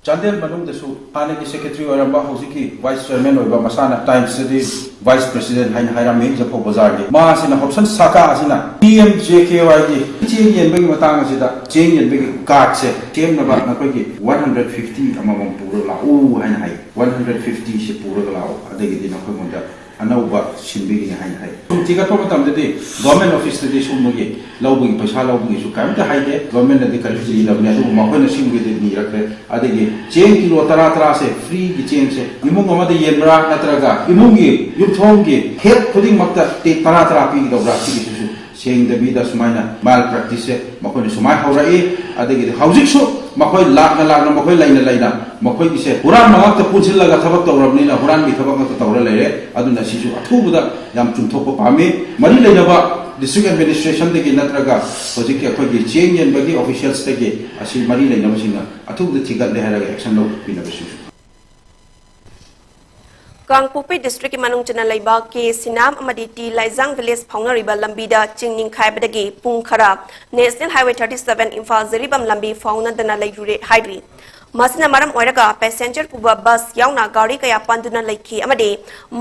ꯆꯥꯟꯗꯦꯜ ꯃꯅꯨꯡꯗꯁꯨ ꯍꯥꯟꯅꯒꯤ ꯁꯦꯀ꯭ꯔꯦꯇꯔꯤ ꯑꯣꯏꯔꯝꯕ ꯍꯧꯖꯤꯛꯀꯤ ꯚꯥꯏꯁ ꯆꯤꯌꯔꯃꯦꯟ ꯑꯣꯏꯕ ꯃꯁꯥꯅ ꯇꯥꯏꯝꯁꯇꯗꯤ ꯚꯥꯏꯁ ꯄ꯭ꯔꯦꯁꯤꯗꯦꯟꯠ ꯍꯥꯏꯅ ꯍꯥꯏꯔꯝꯃꯤ ꯖꯐꯧ ꯕꯖꯥꯔꯒꯤ꯫ ꯃꯥꯁꯤꯅ ꯍꯣꯞꯁꯟ ꯁꯥꯀꯥ ꯑꯁꯤꯅ ꯄꯤ ꯑꯦꯝ ꯖꯦ ꯀꯦ ꯋꯥꯏꯒꯤ ꯆꯦꯡ ꯌꯦꯟꯕꯒꯤ ꯃꯇꯥꯡ ꯑꯁꯤꯗ ꯆꯦꯡ ꯌꯦꯟꯕꯒꯤ ꯀꯥꯔꯠꯁꯦ ꯁꯦꯝꯅꯕ ꯅꯈꯣꯏꯒꯤ ꯋꯥꯟ ꯍꯟꯗ꯭ꯔꯦꯠ ꯐꯤꯐꯇꯤ ꯑꯃꯃꯝ ꯄꯨꯔꯒ ꯂꯥꯛꯎ ꯍꯥꯏꯅ ꯍꯥꯏ꯫ ꯋꯥꯟ ꯍꯟꯗ꯭ꯔꯦꯠ ꯐꯤꯐꯇꯤꯁꯤ ꯄꯨꯔꯒ ꯂꯥꯛꯑꯣ, ꯑꯗꯒꯤꯗꯤ ꯅꯈꯣꯏꯉꯣꯟꯗ ꯑꯅꯧꯕ ꯁꯤꯟꯕꯤꯒꯅꯤ ꯍꯥꯏꯅ ꯍꯥꯏ꯫ ꯁꯨꯝ ꯊꯤꯒꯠꯄ ꯃꯇꯝꯗꯗꯤ ꯒꯣꯔꯃꯦꯟ ꯑꯣꯐꯤꯁꯇꯗꯤ ꯁꯨꯝꯕꯒꯤ ꯂꯧꯕꯒꯤ ꯄꯩꯁꯥ ꯂꯧꯕꯒꯤꯁꯨ ꯀꯔꯤꯝꯇ ꯍꯥꯏꯗꯦ, ꯒꯣꯔꯃꯦꯟꯅꯗꯤ ꯀꯔꯤꯁꯨ ꯏꯗꯕꯅꯤ꯫ ꯑꯗꯨꯕꯨ ꯃꯈꯣꯏꯅ ꯁꯤꯒꯨꯝꯕꯗꯤ ꯅꯤꯔꯛꯈ꯭ꯔꯦ꯫ ꯑꯗꯒꯤ ꯆꯦꯡ ꯀꯤꯂꯣ ꯇꯔꯥ ꯇꯔꯥꯁꯦ ꯐ꯭ꯔꯤꯒꯤ ꯆꯦꯡꯁꯦ ꯏꯃꯨꯡ ꯑꯃꯗ ꯌꯦꯟꯕ꯭ꯔꯥ ꯅꯠꯇ꯭ꯔꯒ ꯏꯃꯨꯡꯒꯤ ꯌꯨꯝꯊꯣꯡꯒꯤ ꯍꯦꯠ ꯈꯨꯗꯤꯡꯃꯛꯇ ꯇꯦ ꯇꯔꯥ ꯇꯔꯥ ꯄꯤꯒꯗꯧꯕ꯭ꯔꯥ, ꯁꯤꯒꯤꯁꯤꯁꯨ ꯁꯦꯡꯗꯕꯤꯗ ꯁꯨꯃꯥꯏꯅ ꯃꯥꯜ ꯄ꯭ꯔꯦꯛꯇꯤꯁꯁꯦ ꯃꯈꯣꯏꯅ ꯁꯨꯃꯥꯏꯅ ꯍꯧꯔꯛꯏ꯫ ꯑꯗꯒꯤꯗꯤ ꯍꯧꯖꯤꯛꯁꯨ ꯃꯈꯣꯏ ꯂꯥꯛꯅ ꯂꯥꯛꯅ ꯃꯈꯣꯏ ꯂꯩꯅ ꯂꯩꯅ ꯃꯈꯣꯏꯒꯤꯁꯦ ꯍꯨꯔꯥꯟꯕ ꯉꯥꯛꯇ ꯄꯨꯟꯁꯤꯜꯂꯒ ꯊꯕꯛ ꯇꯧꯔꯕꯅꯤꯅ ꯍꯨꯔꯥꯟꯕꯒꯤ ꯊꯕꯛ ꯉꯥꯛꯇ ꯇꯧꯔ ꯂꯩꯔꯦ꯫ ꯑꯗꯨꯅ ꯁꯤꯁꯨ ꯑꯊꯨꯕꯗ ꯌꯥꯝ ꯆꯨꯝꯊꯣꯛꯄ ꯄꯥꯝꯃꯤ꯫ ꯃꯔꯤ ꯂꯩꯅꯕ ꯗꯤꯁꯇ꯭ꯔꯤꯛ ꯑꯦꯗꯃꯤꯅꯤꯁꯇ꯭ꯔꯦꯁꯟꯗꯒꯤ ꯅꯠꯇ꯭ꯔꯒ ꯍꯧꯖꯤꯛꯀꯤ ꯑꯩꯈꯣꯏꯒꯤ ꯆꯦꯡ ꯌꯦꯟꯕꯒꯤ ꯑꯣꯐꯤꯁꯤꯌꯦꯜꯁꯇꯒꯤ ꯑꯁꯤ ꯃꯔꯤ ꯂꯩꯅꯕꯁꯤꯡꯅ ꯑꯊꯨꯕꯗ ꯊꯤꯒꯠꯂꯦ ꯍꯥꯏꯔꯒ ꯑꯦꯛꯁꯟ ꯂꯧꯕꯤꯅꯕꯁꯨ꯫ ꯀꯥꯡꯄꯣꯛꯄꯤ ꯗꯤꯁꯇ꯭ꯔꯤꯛꯀꯤ ꯃꯅꯨꯡ ꯆꯟꯅ ꯂꯩꯕ ꯀꯦ ꯁꯤꯅꯥꯝ ꯑꯃꯗꯤ ꯇꯤ ꯂꯥꯏꯖꯥꯡ ꯚꯤꯂꯦꯖ ꯐꯥꯎꯅꯔꯤꯕ ꯂꯝꯕꯤꯗ ꯆꯤꯡ ꯅꯤꯡꯈꯥꯏꯕꯗꯒꯤ ꯄꯨꯡ ꯈꯔ national highway thirty seven Imphal Jiribam ꯂꯝꯕꯤ ꯐꯥꯎꯅꯗꯅ ꯂꯩꯔꯨꯔꯦ ꯍꯥꯏꯔꯤ꯫ ꯃꯁꯤꯅ ꯃꯔꯝ ꯑꯣꯏꯔꯒ ꯄꯦꯁꯦꯟꯖꯔ ꯄꯨꯕ ꯕꯁ ꯌꯥꯎꯅ ꯒꯥꯔꯤ ꯀꯌꯥ ꯄꯟꯗꯨꯅ ꯂꯩꯈꯤ ꯑꯃꯗꯤ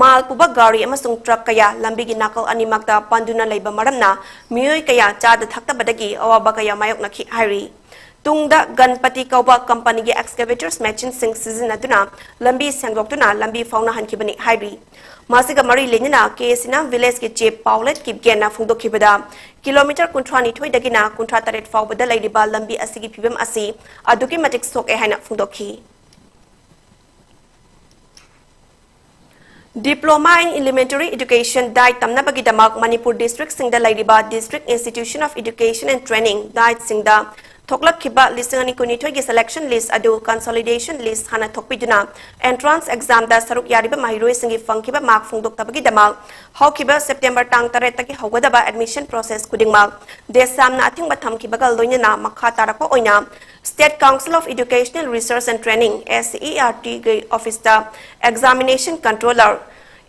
ꯃꯥꯜ ꯄꯨꯕ ꯒꯥꯔꯤ ꯑꯃꯁꯨꯡ ꯇ꯭ꯔꯛ ꯀꯌꯥ ꯂꯝꯕꯤꯒꯤ ꯅꯥꯀꯜ ꯑꯅꯤꯃꯛꯇ ꯄꯟꯗꯨꯅ ꯂꯩꯕ ꯃꯔꯝꯅ ꯃꯤꯑꯣꯏ ꯀꯌꯥ ꯆꯥꯗ ꯊꯛꯇꯕꯗꯒꯤ ꯑꯋꯥꯕ ꯀꯌꯥ ꯃꯥꯌꯣꯛꯅꯈꯤ ꯍꯥꯏꯔꯤ꯫ ꯇꯨꯡꯗ ꯒꯟꯄꯇꯤ ꯀꯧꯕ ꯀꯝꯄꯅꯤꯒꯤ ꯑꯦꯛꯁꯀꯦꯚꯦꯇꯔꯁ ꯃꯦꯆꯤꯟꯁꯤꯡ ꯁꯤꯖꯤꯟꯅꯗꯨꯅ ꯂꯝꯕꯤ ꯁꯦꯡꯗꯣꯛꯇꯨꯅ ꯂꯝꯕꯤ ꯐꯥꯎꯅꯍꯟꯈꯤꯕꯅꯤ ꯍꯥꯏꯔꯤ꯫ ꯃꯁꯤꯒ ꯃꯔꯤ ꯂꯩꯅꯅ ꯀꯦ ꯁꯤꯅꯥꯝ ꯚꯤꯂꯦꯖꯀꯤ ꯆꯤꯐ ꯄꯥꯎꯂꯦꯠ ꯀꯤꯞꯒꯦꯟꯅ ꯐꯣꯡꯗꯣꯛꯈꯤꯕꯗ ꯀꯤꯂꯣꯃꯤꯇꯔ ꯀꯨꯟꯊ꯭ꯔꯥ ꯅꯤꯊꯣꯏꯗꯒꯤꯅ ꯀꯨꯟꯊ꯭ꯔꯥ ꯇꯔꯦꯠ ꯐꯥꯎꯕꯗ ꯂꯩꯔꯤꯕ ꯂꯝꯕꯤ ꯑꯁꯤꯒꯤ ꯐꯤꯕꯝ ꯑꯁꯤ ꯑꯗꯨꯛꯀꯤ ꯃꯇꯤꯛ ꯁꯣꯛꯑꯦ ꯍꯥꯏꯅ ꯐꯣꯡꯗꯣꯛꯈꯤ꯫ Diploma in Elementary Education, DEET, ꯇꯝꯅꯕꯒꯤꯗꯃꯛ Manipur ꯗꯤꯁꯇ꯭ꯔꯤꯛꯁꯤꯡꯗ ꯂꯩꯔꯤꯕ District Institution of Education and Training, DEETꯁꯤꯡꯗ ꯊꯣꯛꯂꯛꯈꯤꯕ ꯂꯤꯁꯤꯡ ꯑꯅꯤ ꯀꯨꯟꯅꯤꯊꯣꯏꯒꯤ selection list ꯑꯗꯨ consolidation list ꯍꯥꯟꯅ ꯊꯣꯛꯄꯤꯗꯨꯅ entrance examꯗ ꯁꯔꯨꯛ ꯌꯥꯔꯤꯕ ꯃꯍꯩꯔꯣꯏꯁꯤꯡꯒꯤ ꯐꯪꯈꯤꯕ mark ꯐꯣꯡꯗꯣꯛꯇꯕꯒꯤꯗꯃꯛ ꯍꯧꯈꯤꯕ September ꯇꯥꯡ ꯇꯔꯦꯠꯇꯒꯤ ꯍꯧꯒꯗꯕ admission process ꯈꯨꯗꯤꯡꯃꯛ ꯗꯦꯁ ꯌꯥꯝꯅ ꯑꯊꯤꯡꯕ ꯊꯝꯈꯤꯕꯒ ꯂꯣꯏꯅꯅ ꯃꯈꯥ ꯇꯥꯔꯛꯄ ꯑꯣꯏꯅ State Council of Educational Research and Training, SCERT ꯒꯤ officeꯇ examination controller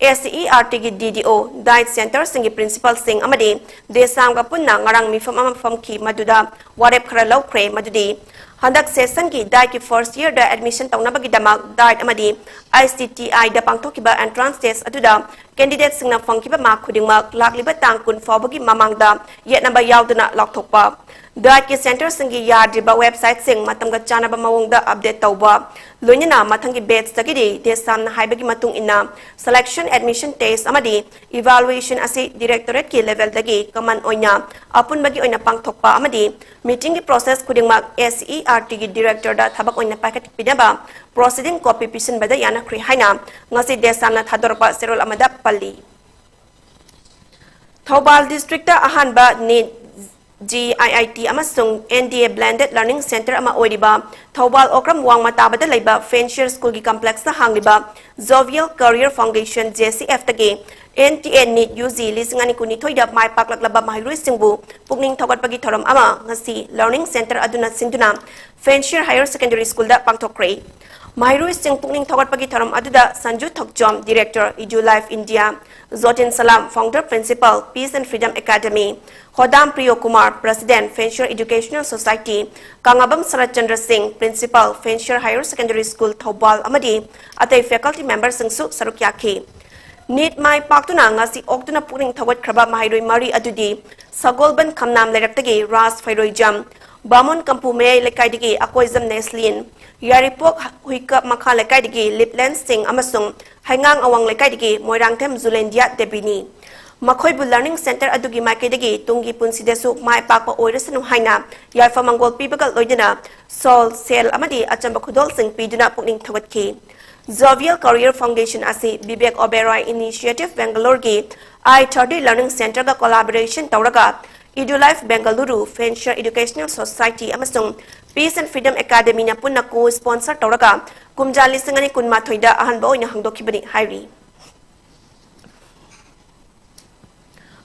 SCERTꯒꯤ DDO, diet centreꯁꯤꯡꯒꯤ principalꯁꯤꯡ ꯑꯃꯗꯤ DESAMꯒ ꯄꯨꯟꯅ ꯉꯔꯥꯡ ꯃꯤꯐꯝ ꯑꯃ ꯐꯝꯈꯤ꯫ ꯃꯗꯨꯗ ꯋꯥꯔꯦꯞ ꯈꯔ ꯂꯧꯈ꯭ꯔꯦ꯫ ꯃꯗꯨꯗꯤ ꯍꯟꯗꯛ sessionꯒꯤ dietꯀꯤ first yearꯗ admission ꯇꯧꯅꯕꯒꯤꯗꯃꯛ diet ꯑꯃꯗꯤ ICTIꯗ ꯄꯥꯡꯊꯣꯛꯈꯤꯕ entrance test ꯑꯗꯨꯗ candidateꯁꯤꯡꯅ ꯐꯪꯈꯤꯕ mark ꯈꯨꯗꯤꯡꯃꯛ ꯂꯥꯛꯂꯤꯕ ꯇꯥꯡ ꯀꯨꯟ ꯐꯥꯎꯕꯒꯤ ꯃꯃꯥꯡꯗ ꯌꯦꯠꯅꯕ ꯌꯥꯎꯗꯅ ꯂꯥꯎꯊꯣꯛꯄ, dietꯀꯤ centreꯁꯤꯡꯒꯤ ꯌꯥꯗ꯭ꯔꯤꯕ websiteꯁꯤꯡ ꯃꯇꯝꯒ ꯆꯥꯟꯅꯕ ꯃꯑꯣꯡꯗ update ꯇꯧꯕ, ꯂꯣꯏꯅꯅ ꯃꯊꯪꯒꯤ batchꯇꯒꯤꯗꯤ DESAMꯅ ꯍꯥꯏꯕꯒꯤ ꯃꯇꯨꯡ ꯏꯟꯅ selection, admission test ꯑꯃꯗꯤ evaluation ꯑꯁꯤ directorateꯀꯤ levelꯗꯒꯤ common ꯑꯣꯏꯅ ꯑꯄꯨꯟꯕꯒꯤ ꯑꯣꯏꯅ ꯄꯥꯡꯊꯣꯛꯄ ꯑꯃꯗꯤ meetingꯒꯤ process ꯈꯨꯗꯤꯡꯃꯛ SCERTꯒꯤ directorꯗ ꯊꯕꯛ ꯑꯣꯏꯅ ꯄꯥꯏꯈꯠꯄꯤꯅꯕ proceeding copy ꯄꯤꯁꯤꯟꯕꯗ ꯌꯥꯅꯈ꯭ꯔꯦ ꯍꯥꯏꯅ ꯉꯁꯤ DESAMꯅ ꯊꯥꯗꯣꯔꯛꯄ ꯆꯦꯔꯣꯜ ꯑꯃꯗ ꯄꯜꯂꯤ꯫ ꯊꯧꯕꯥꯜ districtꯇ ꯑꯍꯥꯟꯕ NEET, JEE, IIT ꯑꯃꯁꯨꯡ NDA blended learning centre ꯑꯃ ꯑꯣꯏꯔꯤꯕ ꯊꯧꯕꯥꯜ ꯑꯣꯀ꯭ꯔꯝ ꯋꯥꯡꯃ ꯇꯥꯕꯗ ꯂꯩꯕ Fancier Schoolꯒꯤ complexꯇ ꯍꯥꯡꯂꯤꯕ Jovial Career Foundation, JCFꯇꯒꯤ NTA NEET UG ꯂꯤꯁꯤꯡ ꯑꯅꯤ ꯀꯨꯟꯅꯤꯊꯣꯏꯗ ꯃꯥꯏ ꯄꯥꯛꯂꯛꯂꯕ ꯃꯍꯩꯔꯣꯏꯁꯤꯡꯕꯨ ꯄꯨꯛꯅꯤꯡ ꯊꯧꯒꯠꯄꯒꯤ ꯊꯧꯔꯝ ꯑꯃ ꯉꯁꯤ learning centre ꯑꯗꯨꯅ ꯁꯤꯟꯗꯨꯅ Fancier Higher Secondary Schoolꯗ ꯄꯥꯡꯊꯣꯛꯈ꯭ꯔꯦ꯫ ꯃꯍꯩꯔꯣꯏꯁꯤꯡ ꯄꯨꯛꯅꯤꯡ ꯊꯧꯒꯠꯄꯒꯤ ꯊꯧꯔꯝ ꯑꯗꯨꯗ ꯁꯟꯖꯨ ꯊꯣꯛꯆꯣꯝ, director, EduLife India, ꯖꯣꯇꯤꯟ Salam, founder principal, Peace and Freedom Academy, ꯍꯣꯗꯥꯝ ꯄ꯭ꯔꯤꯌꯣ Kumar, president, Fancier Educational Society, ꯀꯪꯂꯥꯕꯝ ꯁꯔꯠ ꯆꯟꯗ꯭ꯔ ꯁꯤꯡ, principal, Fancier Higher Secondary School, Thoubal ꯑꯃꯗꯤ ꯑꯇꯩ faculty memberꯁꯤꯡꯁꯨ ꯁꯔꯨꯛ ꯌꯥꯈꯤ꯫ NEET ꯃꯥꯏ ꯄꯥꯛꯇꯨꯅ ꯉꯁꯤ ꯑꯣꯛꯇꯨꯅ ꯄꯨꯛꯅꯤꯡ ꯊꯧꯒꯠꯈ꯭ꯔꯕ ꯃꯍꯩꯔꯣꯏ ꯃꯔꯤ ꯑꯗꯨꯗꯤ ꯁꯒꯣꯜꯕꯟ ꯈꯝꯅꯥꯝ ꯂꯩꯔꯛꯇꯒꯤ ꯔꯥꯖ ꯐꯩꯔꯣꯏꯖꯝ, ꯕꯥꯃꯣꯟ ꯀꯝꯄꯨ ꯃꯌꯥꯏ ꯂꯩꯀꯥꯏꯗꯒꯤ ꯑꯀꯣꯏꯖꯝ ꯅꯦꯁꯂꯤꯟ, ꯌꯥꯏꯔꯤꯄꯣꯛ ꯍꯨꯏꯀꯞ ꯃꯈꯥ ꯂꯩꯀꯥꯏꯗꯒꯤ ꯂꯤꯞꯂꯦꯟ ꯁꯤꯡ ꯑꯃꯁꯨꯡ ꯍꯩꯉꯥꯡ ꯑꯋꯥꯡ ꯂꯩꯀꯥꯏꯗꯒꯤ ꯃꯣꯏꯔꯥꯡꯊꯦꯝ ꯖꯨꯂꯦꯟꯗꯤꯌꯥ ꯗꯦꯕꯤꯅꯤ꯫ ꯃꯈꯣꯏꯕꯨ learning centre ꯑꯗꯨꯒꯤ ꯃꯥꯏꯀꯩꯗꯒꯤ ꯇꯨꯡꯒꯤ ꯄꯨꯟꯁꯤꯗꯁꯨ ꯃꯥꯏ ꯄꯥꯛꯄ ꯑꯣꯏꯔꯁꯅꯨ ꯍꯥꯏꯅ ꯌꯥꯏꯐ ꯃꯪꯒꯣꯜ ꯄꯤꯕꯒ ꯂꯣꯏꯅꯅ ꯁꯣꯜ, ꯁꯦꯜ ꯑꯃꯗꯤ ꯑꯆꯝꯕ ꯈꯨꯗꯣꯜꯁꯤꯡ ꯄꯤꯗꯨꯅ ꯄꯨꯛꯅꯤꯡ ꯊꯧꯒꯠꯈꯤ꯫ Jovial Career Foundation ꯑꯁꯤ Bibek ꯑꯣꯕꯦꯔꯣꯏ Initiative Bangaloreꯒꯤ I thirty Learning Centreꯒ collaboration ꯇꯧꯔꯒ EduLife Bengaluru, Fancier Educational Society ꯑꯃꯁꯨꯡ Peace and Freedom Academyꯅ ꯄꯨꯟꯅ co-sponsor ꯇꯧꯔꯒ ꯀꯨꯝꯖꯥ ꯂꯤꯁꯤꯡ ꯑꯅꯤ ꯀꯨꯟꯃꯥꯊꯣꯏꯗ ꯑꯍꯥꯟꯕ ꯑꯣꯏꯅ ꯍꯥꯡꯗꯣꯛꯈꯤꯕꯅꯤ ꯍꯥꯏꯔꯤ꯫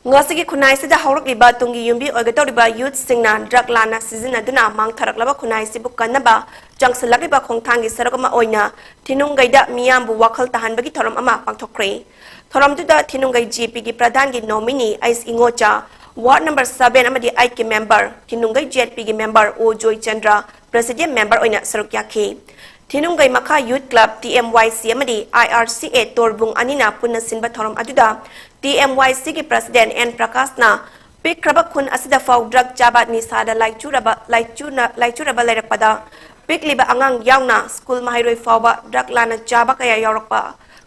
ꯉꯁꯤꯒꯤ ꯈꯨꯟꯅꯥꯏꯁꯤꯗ ꯍꯧꯔꯛꯂꯤꯕ ꯇꯨꯡꯒꯤ ꯌꯨꯝꯕꯤ ꯑꯣꯏꯒꯗꯧꯔꯤꯕ youthꯁꯤꯡꯅ drug ꯂꯥꯟꯅ ꯁꯤꯖꯤꯟꯅꯗꯨꯅ ꯃꯥꯡꯊꯔꯛꯂꯕ ꯈꯨꯟꯅꯥꯏꯁꯤꯕꯨ ꯀꯟꯅꯕ ꯆꯪꯁꯤꯜꯂꯛꯂꯤꯕ ꯈꯣꯡꯊꯥꯡꯒꯤ ꯁꯔꯨꯛ ꯑꯃ ꯑꯣꯏꯅ ꯊꯤꯅꯨꯡꯒꯩꯗ ꯃꯤꯌꯥꯝꯕꯨ ꯋꯥꯈꯜ ꯇꯥꯍꯟꯕꯒꯤ ꯊꯧꯔꯝ ꯑꯃ ꯄꯥꯡꯊꯣꯛꯈ꯭ꯔꯦ꯫ ꯊꯧꯔꯝꯗꯨꯗ ꯊꯤꯅꯨꯡꯒꯩ GPꯒꯤ ꯄ꯭ꯔꯙꯥꯟꯒꯤ nominee ꯑꯩꯁ ꯏꯉꯣꯆꯥ, ward number seven ꯑꯃꯗꯤ eightꯀꯤ member, ꯊꯤꯅꯨꯡꯒꯩ ZPꯒꯤ member ꯑꯣ ꯖꯣꯏꯆꯟꯗ꯭ꯔ, president member ꯑꯣꯏꯅ ꯁꯔꯨꯛ ꯌꯥꯈꯤ꯫ ꯊꯤꯅꯨꯡꯒꯩ ꯃꯈꯥ Youth Club, TMYC ꯑꯃꯗꯤ IRCA ꯇꯣꯔꯕꯨꯡ ꯑꯅꯤꯅ ꯄꯨꯟꯅ ꯁꯤꯟꯕ ꯊꯧꯔꯝ ꯑꯗꯨꯗ TMYCꯒꯤ president ꯑꯦꯟ ꯄ꯭ꯔꯀꯥꯁꯅ ꯄꯤꯛꯈ꯭ꯔꯕ ꯈꯨꯟ ꯑꯁꯤꯗ ꯐꯥꯎ drug ꯆꯥꯕ, ꯅꯤꯁꯥꯗ ꯂꯥꯏꯆꯨꯔꯕ, ꯂꯥꯏꯆꯨꯅ-, ꯂꯥꯏꯆꯨꯔꯕ ꯂꯩꯔꯛꯄꯗ ꯄꯤꯛꯂꯤꯕ ꯑꯉꯥꯡ ꯌꯥꯎꯅ ꯁ꯭ꯀꯨꯜ ꯃꯍꯩꯔꯣꯏ ꯐꯥꯎꯕ drug ꯂꯥꯟꯅ ꯆꯥꯕ ꯀꯌꯥ ꯌꯥꯎꯔꯛꯄ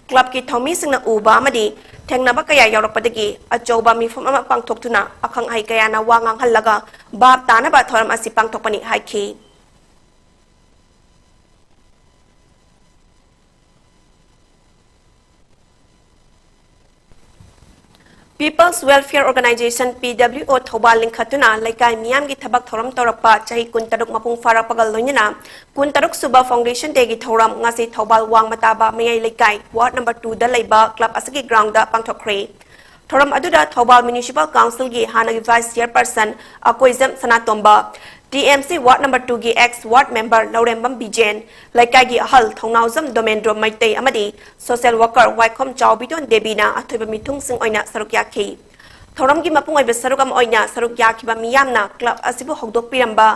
clubꯀꯤ ꯊꯧꯃꯤꯁꯤꯡꯅ ꯎꯕ ꯑꯃꯗꯤ ꯊꯦꯡꯅꯕ ꯀꯌꯥ ꯌꯥꯎꯔꯛꯄꯗꯒꯤ ꯑꯆꯧꯕ ꯃꯤꯐꯝ ꯑꯃ ꯄꯥꯡꯊꯣꯛꯇꯨꯅ ꯑꯈꯪ ꯑꯍꯩ ꯀꯌꯥꯅ ꯋꯥ ꯉꯥꯡꯍꯜꯂꯒ ꯚꯥꯞ ꯇꯥꯅꯕ ꯊꯧꯔꯝ ꯑꯁꯤ ꯄꯥꯡꯊꯣꯛꯄꯅꯤ ꯍꯥꯏꯈꯤ꯫ People's Welfare Organisation, PWO, Thoubal ꯂꯤꯡꯈꯠꯇꯨꯅ ꯂꯩꯀꯥꯏ ꯃꯤꯌꯥꯝꯒꯤ ꯊꯕꯛ ꯊꯧꯔꯝ ꯇꯧꯔꯛꯄ ꯆꯍꯤ ꯀꯨꯟꯇꯔꯨꯛ ꯃꯄꯨꯡ ꯐꯥꯔꯛꯄꯒ ꯂꯣꯏꯅꯅ ꯀꯨꯟꯇꯔꯨꯛ ꯁꯨꯕ Foundation Dayꯒꯤ ꯊꯧꯔꯝ ꯉꯁꯤ ꯊꯧꯕꯥꯜ ꯋꯥꯡꯃ ꯇꯥꯕ ꯃꯌꯥꯏ ꯂꯩꯀꯥꯏ ward number twoꯗ ꯂꯩꯕ club ꯑꯁꯤꯒꯤ groundꯗ ꯄꯥꯡꯊꯣꯛꯈ꯭ꯔꯦ꯫ ꯊꯧꯔꯝ ꯑꯗꯨꯗ ꯊꯧꯕꯥꯜ Municipal Councilꯒꯤ ꯍꯥꯟꯅꯒꯤ vice chairperson ꯑꯀꯣꯏꯖꯝ ꯁꯅꯥꯇꯣꯝꯕ, TMC ward number twoꯒꯤ ex ward member ꯂꯧꯔꯦꯝꯕꯝ ꯕꯤꯖꯦꯟ, ꯂꯩꯀꯥꯏꯒꯤ ꯑꯍꯜ ꯊꯧꯅꯥꯎꯖꯝ ꯗꯣꯃꯦꯟꯗ꯭ꯔꯣ ꯃꯩꯇꯩ ꯑꯃꯗꯤ social worker ꯋꯥꯏꯈꯣꯝ ꯆꯥꯎꯕꯤꯗꯣꯟ ꯗꯦꯕꯤꯅ ꯑꯊꯣꯏꯕ ꯃꯤꯊꯨꯡꯁꯤꯡ ꯑꯣꯏꯅ ꯁꯔꯨꯛ ꯌꯥꯈꯤ꯫ ꯊꯧꯔꯝꯒꯤ ꯃꯄꯨꯡ ꯑꯣꯏꯕ ꯁꯔꯨꯛ ꯑꯃ ꯑꯣꯏꯅ ꯁꯔꯨꯛ ꯌꯥꯈꯤꯕ ꯃꯤꯌꯥꯝꯅ club ꯑꯁꯤꯕꯨ ꯍꯧꯗꯣꯛꯄꯤꯔꯝꯕ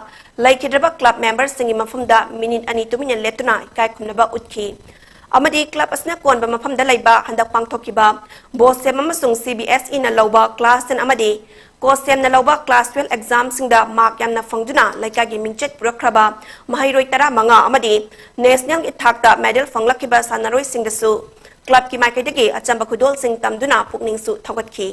ꯂꯩꯈꯤꯗ꯭ꯔꯕ club memberꯁꯤꯡꯒꯤ ꯃꯐꯝꯗ minute ꯑꯅꯤ ꯇꯨꯃꯤꯟꯅ ꯂꯦꯞꯇꯨꯅ ꯏꯀꯥꯏ ꯈꯨꯝꯅꯕ ꯎꯠꯈꯤ꯫ ꯑꯃꯗꯤ club ꯑꯁꯤꯅ ꯀꯣꯟꯕ ꯃꯐꯝꯗ ꯂꯩꯕ ꯍꯟꯗꯛ ꯄꯥꯡꯊꯣꯛꯈꯤꯕ BOSEM ꯑꯃꯁꯨꯡ CBSEꯅ ꯂꯧꯕ class ten ꯑꯃꯗꯤ COHSEMꯅ ꯂꯧꯕ class twelve examꯁꯤꯡꯗ mark ꯌꯥꯝꯅ ꯐꯪꯗꯨꯅ ꯂꯩꯀꯥꯏꯒꯤ ꯃꯤꯡꯆꯠ ꯄꯨꯔꯛꯈ꯭ꯔꯕ ꯃꯍꯩꯔꯣꯏ ꯇꯔꯥꯃꯉꯥ ꯑꯃꯗꯤ nationalꯒꯤ ꯊꯥꯛꯇ medal ꯐꯪꯂꯛꯈꯤꯕ ꯁꯥꯟꯅꯔꯣꯏꯁꯤꯡꯗꯁꯨ clubꯀꯤ ꯃꯥꯏꯀꯩꯗꯒꯤ ꯑꯆꯝꯕ ꯈꯨꯗꯣꯜꯁꯤꯡ ꯇꯝꯗꯨꯅ ꯄꯨꯛꯅꯤꯡꯁꯨ ꯊꯧꯒꯠꯈꯤ꯫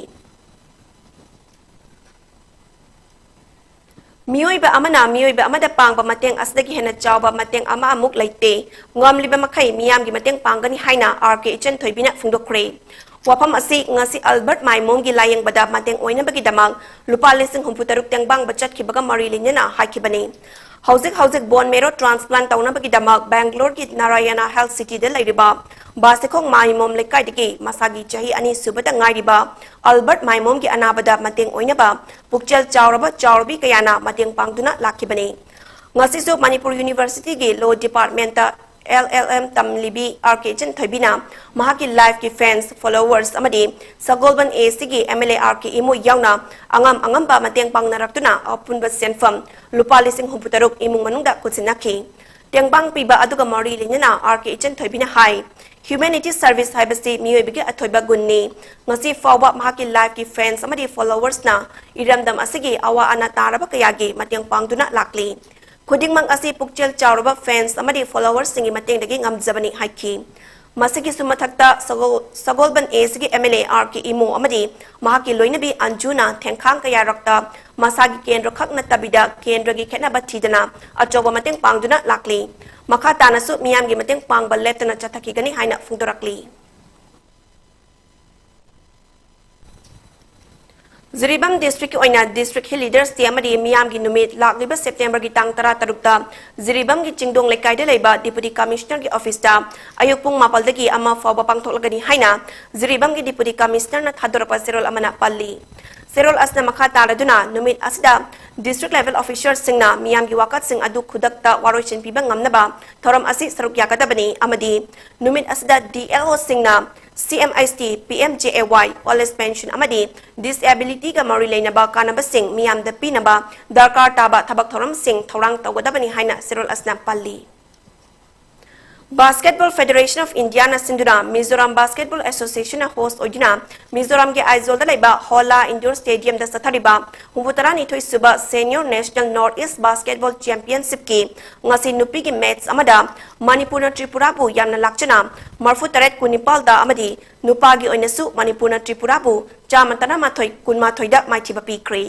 ꯃꯤꯑꯣꯏꯕ ꯑꯃꯅ ꯃꯤꯑꯣꯏꯕ ꯑꯃꯗ ꯄꯥꯡꯕ ꯃꯇꯦꯡ ꯑꯁꯤꯗꯒꯤ ꯍꯦꯟꯅ ꯆꯥꯎꯕ ꯃꯇꯦꯡ ꯑꯃ ꯑꯃꯨꯛ ꯂꯩꯇꯦ꯫ ꯉꯝꯂꯤꯕ ꯃꯈꯩ ꯃꯤꯌꯥꯝꯒꯤ ꯃꯇꯦꯡ ꯄꯥꯡꯒꯅꯤ ꯍꯥꯏꯅ R K ꯏꯆꯟꯊꯣꯏꯕꯤꯅ ꯐꯣꯡꯗꯣꯛꯈ꯭ꯔꯦ꯫ ꯋꯥꯐꯝ ꯑꯁꯤ ꯉꯁꯤ ꯑꯜꯕꯔꯠ ꯃꯥꯏꯃꯣꯝꯒꯤ ꯂꯥꯌꯦꯡꯕꯗ ꯃꯇꯦꯡ ꯑꯣꯏꯅꯕꯒꯤꯗꯃꯛ ꯂꯨꯄꯥ ꯂꯤꯁꯤꯡ ꯍꯨꯝꯐꯨ ꯇꯔꯨꯛ ꯇꯦꯡꯕꯥꯡꯕ ꯆꯠꯈꯤꯕꯒ ꯃꯔꯤ ꯂꯩꯅꯅ ꯍꯥꯏꯈꯤꯕꯅꯤ꯫ ꯍꯧꯖꯤꯛ ꯍꯧꯖꯤꯛ bone marrow transplant ꯇꯧꯅꯕꯒꯤꯗꯃꯛ ꯕꯦꯡꯒ꯭ꯂꯣꯔꯒꯤ ꯅꯥꯔꯥꯌꯅꯥ ꯍꯦꯜꯊ ꯁꯤꯇꯤꯗ ꯂꯩꯔꯤꯕ ꯕꯥꯁꯤꯈꯣꯡ ꯃꯥꯏꯃꯣꯝ ꯂꯩꯀꯥꯏꯗꯒꯤ ꯃꯁꯥꯒꯤ ꯆꯍꯤ ꯑꯅꯤ ꯁꯨꯕꯗ ꯉꯥꯏꯔꯤꯕ ꯑꯜꯕꯔꯠ ꯃꯥꯏꯃꯣꯝꯒꯤ ꯑꯅꯥꯕꯗ ꯃꯇꯦꯡ ꯑꯣꯏꯅꯕ ꯄꯨꯛꯆꯦꯜ ꯆꯥꯎꯔꯕ ꯆꯥꯎꯔꯕꯤ ꯀꯌꯥꯅ ꯃꯇꯦꯡ ꯄꯥꯡꯗꯨꯅ ꯂꯥꯛꯈꯤꯕꯅꯤ꯫ ꯉꯁꯤꯁꯨ ꯃꯅꯤꯄꯨꯔ ꯌꯨꯅꯤꯚꯔꯁꯤꯇꯤꯒꯤ law department L L M ꯇꯝꯂꯤꯕꯤ ꯑꯥꯔ ꯀꯦ ꯏꯆꯟꯊꯣꯏꯕꯤꯅ ꯃꯍꯥꯛꯀꯤ ꯂꯥꯏꯐꯀꯤ ꯐꯦꯟꯁ, ꯐꯣꯂꯣꯋꯔꯁ ꯑꯃꯗꯤ ꯁꯒꯣꯜꯕꯟ ꯑꯦ ꯁꯤꯒꯤ M L A R K Imo ꯌꯥꯎꯅ ꯑꯉꯝ ꯑꯉꯝꯕ ꯃꯇꯦꯡ ꯄꯥꯡꯅꯔꯛꯇꯨꯅ ꯑꯄꯨꯟꯕ ꯁꯦꯟꯐꯝ ꯂꯨꯄꯥ ꯂꯤꯁꯤꯡ ꯍꯨꯝꯐꯨ ꯇꯔꯨꯛ ꯏꯃꯨꯡ ꯃꯅꯨꯡꯗ ꯈꯨꯠꯁꯤꯟꯅꯈꯤ꯫ ꯇꯦꯡꯕꯥꯡ ꯄꯤꯕ ꯑꯗꯨꯒ ꯃꯔꯤ ꯂꯩꯅꯅ ꯑꯥꯔ ꯀꯦ ꯏꯆꯟꯊꯣꯏꯕꯤꯅ ꯍꯥꯏ, humanity service ꯍꯥꯏꯕꯁꯤ ꯃꯤꯑꯣꯏꯕꯒꯤ ꯑꯊꯣꯏꯕ ꯒꯨꯟꯅꯤ꯫ ꯉꯁꯤ ꯐꯥꯎꯕ ꯃꯍꯥꯛꯀꯤ ꯂꯥꯏꯐꯀꯤ ꯐꯦꯟꯁ ꯑꯃꯗꯤ ꯐꯣꯂꯣꯋꯔꯁꯅ ꯏꯔꯝꯗꯝ ꯑꯁꯤꯒꯤ ꯑꯋꯥ ꯑꯅꯥ ꯇꯥꯔꯕ ꯀꯌꯥꯒꯤ ꯃꯇꯦꯡ ꯄꯥꯡꯗꯨꯅ ꯂꯥꯛꯂꯤ꯫ ꯈꯨꯗꯤꯡꯃꯛ ꯑꯁꯤ ꯄꯨꯛꯆꯦꯜ ꯆꯥꯎꯔꯕ ꯐꯦꯟꯁ ꯑꯃꯗꯤ ꯐꯣꯂꯣꯋꯔꯁꯤꯡꯒꯤ ꯃꯇꯦꯡꯗꯒꯤ ꯉꯝꯖꯕꯅꯤ ꯍꯥꯏꯈꯤ꯫ ꯃꯁꯤꯒꯤꯁꯨ ꯃꯊꯛꯇ ꯁꯒꯣꯜ-, ꯁꯒꯣꯜꯕꯟ ꯑꯦ ꯁꯤꯒꯤ M L A R K Imo ꯑꯃꯗꯤ ꯃꯍꯥꯛꯀꯤ ꯂꯣꯏꯅꯕꯤ ꯑꯟꯖꯨꯅ ꯊꯦꯡꯈꯥꯡ ꯀꯌꯥꯔꯛꯇ ꯃꯁꯥꯒꯤ ꯀꯦꯟꯗ꯭ꯔ ꯈꯛ ꯅꯠꯇꯕꯤꯗ ꯀꯦꯟꯗ꯭ꯔꯒꯤ ꯈꯦꯠꯅꯕ ꯊꯤꯗꯅ ꯑꯆꯧꯕ ꯃꯇꯦꯡ ꯄꯥꯡꯗꯨꯅ ꯂꯥꯛꯂꯤ꯫ ꯃꯈꯥ ꯇꯥꯅꯁꯨ ꯃꯤꯌꯥꯝꯒꯤ ꯃꯇꯦꯡ ꯄꯥꯡꯕ ꯂꯦꯞꯇꯅ ꯆꯠꯊꯈꯤꯒꯅꯤ ꯍꯥꯏꯅ ꯐꯣꯡꯗꯣꯔꯛꯂꯤ꯫ ꯖꯤꯔꯤꯕꯥꯝ ꯗꯤꯁꯇ꯭ꯔꯤꯛꯀꯤ ꯑꯣꯏꯅ District Hill Leaders Day ꯑꯃꯗꯤ ꯃꯤꯌꯥꯝꯒꯤ ꯅꯨꯃꯤꯠ ꯂꯥꯛꯂꯤꯕ ꯁꯦꯞꯇꯦꯝꯕꯔꯒꯤ ꯇꯥꯡ ꯇꯔꯥ ꯇꯔꯨꯛꯇ ꯖꯤꯔꯤꯕꯥꯝꯒꯤ ꯆꯤꯡꯗꯣꯡ ꯂꯩꯀꯥꯏꯗ ꯂꯩꯕ ꯗꯤꯄꯨꯇꯤ ꯀꯃꯤꯁꯅꯔꯒꯤ ꯑꯣꯐꯤꯁꯇ ꯑꯌꯨꯛ ꯄꯨꯡ ꯃꯥꯄꯜꯗꯒꯤ ꯑꯃ ꯐꯥꯎꯕ ꯄꯥꯡꯊꯣꯛꯂꯒꯅꯤ ꯍꯥꯏꯅ ꯖꯤꯔꯤꯕꯥꯝꯒꯤ ꯗꯤꯄꯨꯇꯤ ꯀꯃꯤꯁꯅꯔꯅ ꯊꯥꯗꯣꯔꯛꯄ ꯆꯦꯔꯣꯜ ꯑꯃꯅ ꯄꯜꯂꯤ꯫ ꯆꯦꯔꯣꯜ ꯑꯁꯤꯅ ꯃꯈꯥ ꯇꯥꯔꯗꯨꯅ ꯅꯨꯃꯤꯠ ꯑꯁꯤꯗ ꯗꯤꯁꯇ꯭ꯔꯤꯛ ꯂꯦꯚꯦꯜ ꯑꯣꯐꯤꯁꯔꯁꯤꯡꯅ ꯃꯤꯌꯥꯝꯒꯤ ꯋꯥꯀꯠꯁꯤꯡ ꯑꯗꯨ ꯈꯨꯗꯛꯇ ꯋꯥꯔꯣꯏꯁꯤꯟ ꯄꯤꯕ ꯉꯝꯅꯕ ꯊꯧꯔꯝ ꯑꯁꯤ ꯁꯔꯨꯛ ꯌꯥꯒꯗꯕꯅꯤ ꯑꯃꯗꯤ ꯅꯨꯃꯤꯠ ꯑꯁꯤꯗ ꯗꯤ ꯑꯦꯜ ꯑꯣꯁꯤꯡꯅ ꯁꯤ ꯑꯦꯝ ꯑꯦꯁ ꯇꯤ, ꯄꯤ ꯑꯦꯝ ꯖꯦ ꯑꯦ ꯋꯥꯏ, ꯑꯣꯜ ꯑꯦꯖ ꯄꯦꯟꯁꯟ ꯑꯃꯗꯤ ꯗꯤꯁꯑꯦꯕꯤꯂꯤꯇꯤꯒ ꯃꯔꯤ ꯂꯩꯅꯕ ꯀꯥꯟꯅꯕꯁꯤꯡ ꯃꯤꯌꯥꯝꯗ ꯄꯤꯅꯕ ꯗꯔꯀꯥꯔ ꯇꯥꯕ ꯊꯕꯛ ꯊꯧꯔꯝꯁꯤꯡ ꯊꯧꯔꯥꯡ ꯇꯧꯒꯗꯕꯅꯤ ꯍꯥꯏꯅ ꯆꯦꯔꯣꯜ ꯑꯁꯤꯅ ꯄꯜꯂꯤ꯫ Basketball Federation of Indiaꯅ ꯁꯤꯟꯗꯨꯅ ꯃꯤꯖꯣꯔꯥꯝ Basketball Associationꯅ host ꯑꯣꯏꯗꯨꯅ ꯃꯤꯖꯣꯔꯥꯝꯒꯤ ꯑꯥꯏꯖꯣꯜꯗ ꯂꯩꯕ ꯍꯣꯂꯥ Indoor Stadiumꯗ ꯆꯠꯊꯔꯤꯕ ꯍꯨꯝꯐꯨ ꯇꯔꯥꯅꯤꯊꯣꯏ ꯁꯨꯕ Senior National North East Basketball Championshipꯀꯤ ꯉꯁꯤ ꯅꯨꯄꯤꯒꯤ match ꯑꯃꯗ ꯃꯅꯤꯄꯨꯔꯅ ꯇ꯭ꯔꯤꯄꯨꯔꯥꯕꯨ ꯌꯥꯝꯅ ꯂꯥꯛꯆꯅ ꯃꯔꯤꯐꯨ ꯇꯔꯦꯠ ꯀꯨꯟꯅꯤꯄꯥꯜꯗ ꯑꯃꯗꯤ ꯅꯨꯄꯥꯒꯤ ꯑꯣꯏꯅꯁꯨ ꯃꯅꯤꯄꯨꯔꯅ ꯇ꯭ꯔꯤꯄꯨꯔꯥꯕꯨ ꯆꯥꯝꯃ ꯇꯔꯥꯃꯥꯊꯣꯏ ꯀꯨꯟꯃꯥꯊꯣꯏꯗ ꯃꯥꯏꯊꯤꯕ ꯄꯤꯈ꯭ꯔꯦ꯫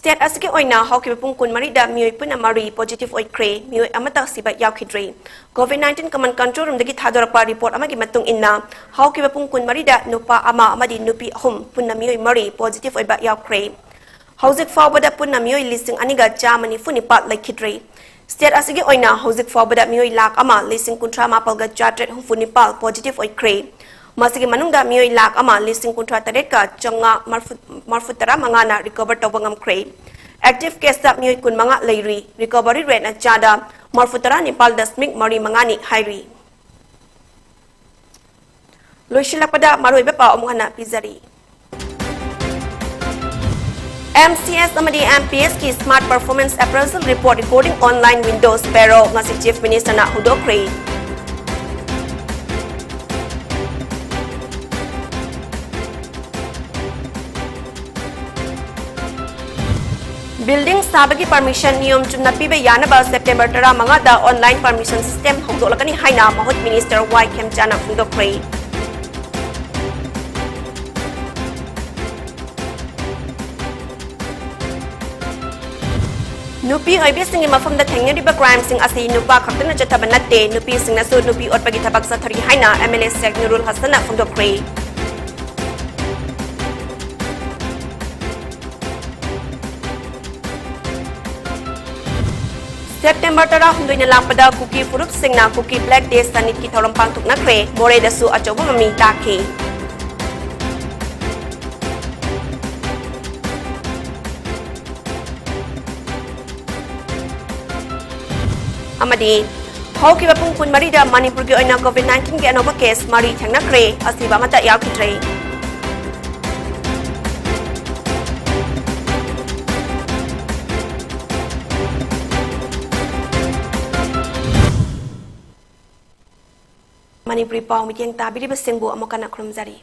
State ꯑꯁꯤꯒꯤ ꯑꯣꯏꯅ ꯍꯧꯈꯤꯕ ꯄꯨꯡ ꯀꯨꯟꯃꯔꯤꯗ ꯃꯤꯑꯣꯏ ꯄꯨꯟꯅ ꯃꯔꯤ positive ꯑꯣꯏꯈ꯭ꯔꯦ, ꯃꯤꯑꯣꯏ ꯑꯃꯠꯇ ꯁꯤꯕ ꯌꯥꯎꯈꯤꯗ꯭ꯔꯦ꯫ COVID nineteen command control roomꯗꯒꯤ ꯊꯥꯗꯣꯔꯛꯄ report ꯑꯃꯒꯤ ꯃꯇꯨꯡ ꯏꯟꯅ, ꯍꯧꯈꯤꯕ ꯄꯨꯡ ꯀꯨꯟꯃꯔꯤꯗ ꯅꯨꯄꯥ ꯑꯃ ꯑꯃꯗꯤ ꯅꯨꯄꯤ ꯑꯍꯨꯝ, ꯄꯨꯟꯅ ꯃꯤꯑꯣꯏ ꯃꯔꯤ positive ꯑꯣꯏꯕ ꯌꯥꯎꯈ꯭ꯔꯦ꯫ ꯍꯧꯖꯤꯛ ꯐꯥꯎꯕꯗ ꯄꯨꯟꯅ ꯃꯤꯑꯣꯏ ꯂꯤꯁꯤꯡ ꯑꯅꯤꯒ ꯆꯥꯝꯃ ꯅꯤꯐꯨ ꯅꯤꯄꯥꯜ ꯂꯩꯈꯤꯗ꯭ꯔꯦ꯫ State ꯑꯁꯤꯒꯤ ꯑꯣꯏꯅ ꯍꯧꯖꯤꯛ ꯐꯥꯎꯕꯗ ꯃꯤꯑꯣꯏ ꯂꯥꯈ ꯑꯃ ꯂꯤꯁꯤꯡ ꯀꯨꯟꯊ꯭ꯔꯥ ꯃꯥꯄꯜꯒ ꯆꯥꯇ꯭ꯔꯦꯠ ꯍꯨꯝꯐꯨ ꯅꯤꯄꯥꯜ positive ꯑꯣꯏꯈ꯭ꯔꯦ꯫ ꯃꯁꯤꯒꯤ ꯃꯅꯨꯡꯗ ꯃꯤꯑꯣꯏ ꯂꯥꯈ ꯑꯃ ꯂꯤꯁꯤꯡ ꯀꯨꯟꯊ꯭ꯔꯥ ꯇꯔꯦꯠꯀ ꯆꯥꯝꯃꯉꯥ ꯃꯔꯐꯨ, ꯃꯔꯐꯨ ꯇꯔꯥ ꯃꯉꯥꯅ recover ꯇꯧꯕ ꯉꯝꯈ꯭ꯔꯦ꯫ Active caseꯇ ꯃꯤꯑꯣꯏ ꯀꯨꯟꯃꯉꯥ ꯂꯩꯔꯤ꯫ Recovery rateꯅ ꯆꯥꯗ ꯃꯔꯐꯨ ꯇꯔꯥ ꯅꯤꯄꯥꯜ ꯗꯁꯃꯤꯛ ꯃꯔꯤ ꯃꯉꯥꯅꯤ ꯍꯥꯏꯔꯤ꯫ ꯂꯣꯏꯁꯤꯜꯂꯛꯄꯗ ꯃꯔꯨꯑꯣꯏꯕ ꯄꯥꯎ ꯑꯃꯨꯛ ꯍꯟꯅ ꯄꯤꯖꯔꯤ꯫ MCS ꯑꯃꯗꯤ MPSꯀꯤ Smart Performance Appraisal Report recording online Windows Bureau ꯉꯁꯤ Chief Ministerꯅ ꯍꯧꯗꯣꯛꯈ꯭ꯔꯦ꯫ Building ꯁꯥꯕꯒꯤ permission ꯅꯤꯌꯣꯝ ꯆꯨꯝꯅ ꯄꯤꯕ ꯌꯥꯅꯕ September ꯇꯔꯥꯃꯉꯥꯗ online permission system ꯍꯧꯗꯣꯛꯂꯛꯀꯅꯤ ꯍꯥꯏꯅ ꯃꯍꯨꯠ Minister ꯋꯥꯏ ꯈꯦꯝꯆꯥꯅ ꯐꯣꯡꯗꯣꯛꯈ꯭ꯔꯦ꯫ ꯅꯨꯄꯤ ꯑꯣꯏꯕꯤꯁꯤꯡꯒꯤ ꯃꯐꯝꯗ ꯊꯦꯡꯅꯔꯤꯕ crimeꯁꯤꯡ ꯑꯁꯤ ꯅꯨꯄꯥ ꯈꯛꯇꯅ ꯆꯠꯊꯕ ꯅꯠꯇꯦ, ꯅꯨꯄꯤꯁꯤꯡꯅꯁꯨ ꯅꯨꯄꯤ ꯑꯣꯠꯄꯒꯤ ꯊꯕꯛ ꯆꯠꯊꯔꯤ ꯍꯥꯏꯅ MLA ꯁꯦꯈ ꯅꯨꯔꯨꯜ ꯍꯁꯟꯅ ꯐꯣꯡꯗꯣꯛꯈ꯭ꯔꯦ꯫ September ꯇꯔꯥꯍꯨꯝꯗꯣꯏꯅ ꯂꯥꯛꯄꯗ ꯀꯨꯀꯤ ꯐꯨꯔꯨꯞꯁꯤꯡꯅ Kuki Black Day ꯁꯅꯤꯠꯀꯤ ꯊꯧꯔꯝ ꯄꯥꯡꯊꯣꯛꯅꯈ꯭ꯔꯦ꯫ ꯃꯣꯔꯦꯗꯁꯨ ꯑꯆꯧꯕ ꯃꯃꯤ ꯇꯥꯈꯤ꯫ ꯑꯃꯗꯤ ꯍꯧꯈꯤꯕ ꯄꯨꯡ ꯀꯨꯟꯃꯔꯤꯗ ꯃꯅꯤꯄꯨꯔꯒꯤ ꯑꯣꯏꯅ COVID nineteenꯒꯤ ꯑꯅꯧꯕ case ꯃꯔꯤ ꯊꯦꯡꯅꯈ꯭ꯔꯦ, ꯑꯁꯤꯕ ꯑꯃꯠꯇ ꯌꯥꯎꯈꯤꯗ꯭ꯔꯦ꯫ ꯃꯅꯤꯄꯨꯔꯤ ꯄꯥꯎ ꯃꯤꯠꯌꯦꯡ ꯇꯥꯕꯤꯔꯤꯕꯁꯤꯡꯕꯨ ꯑꯃꯨꯛ ꯍꯟꯅ ꯈꯨꯔꯨꯝꯖꯔꯤ꯫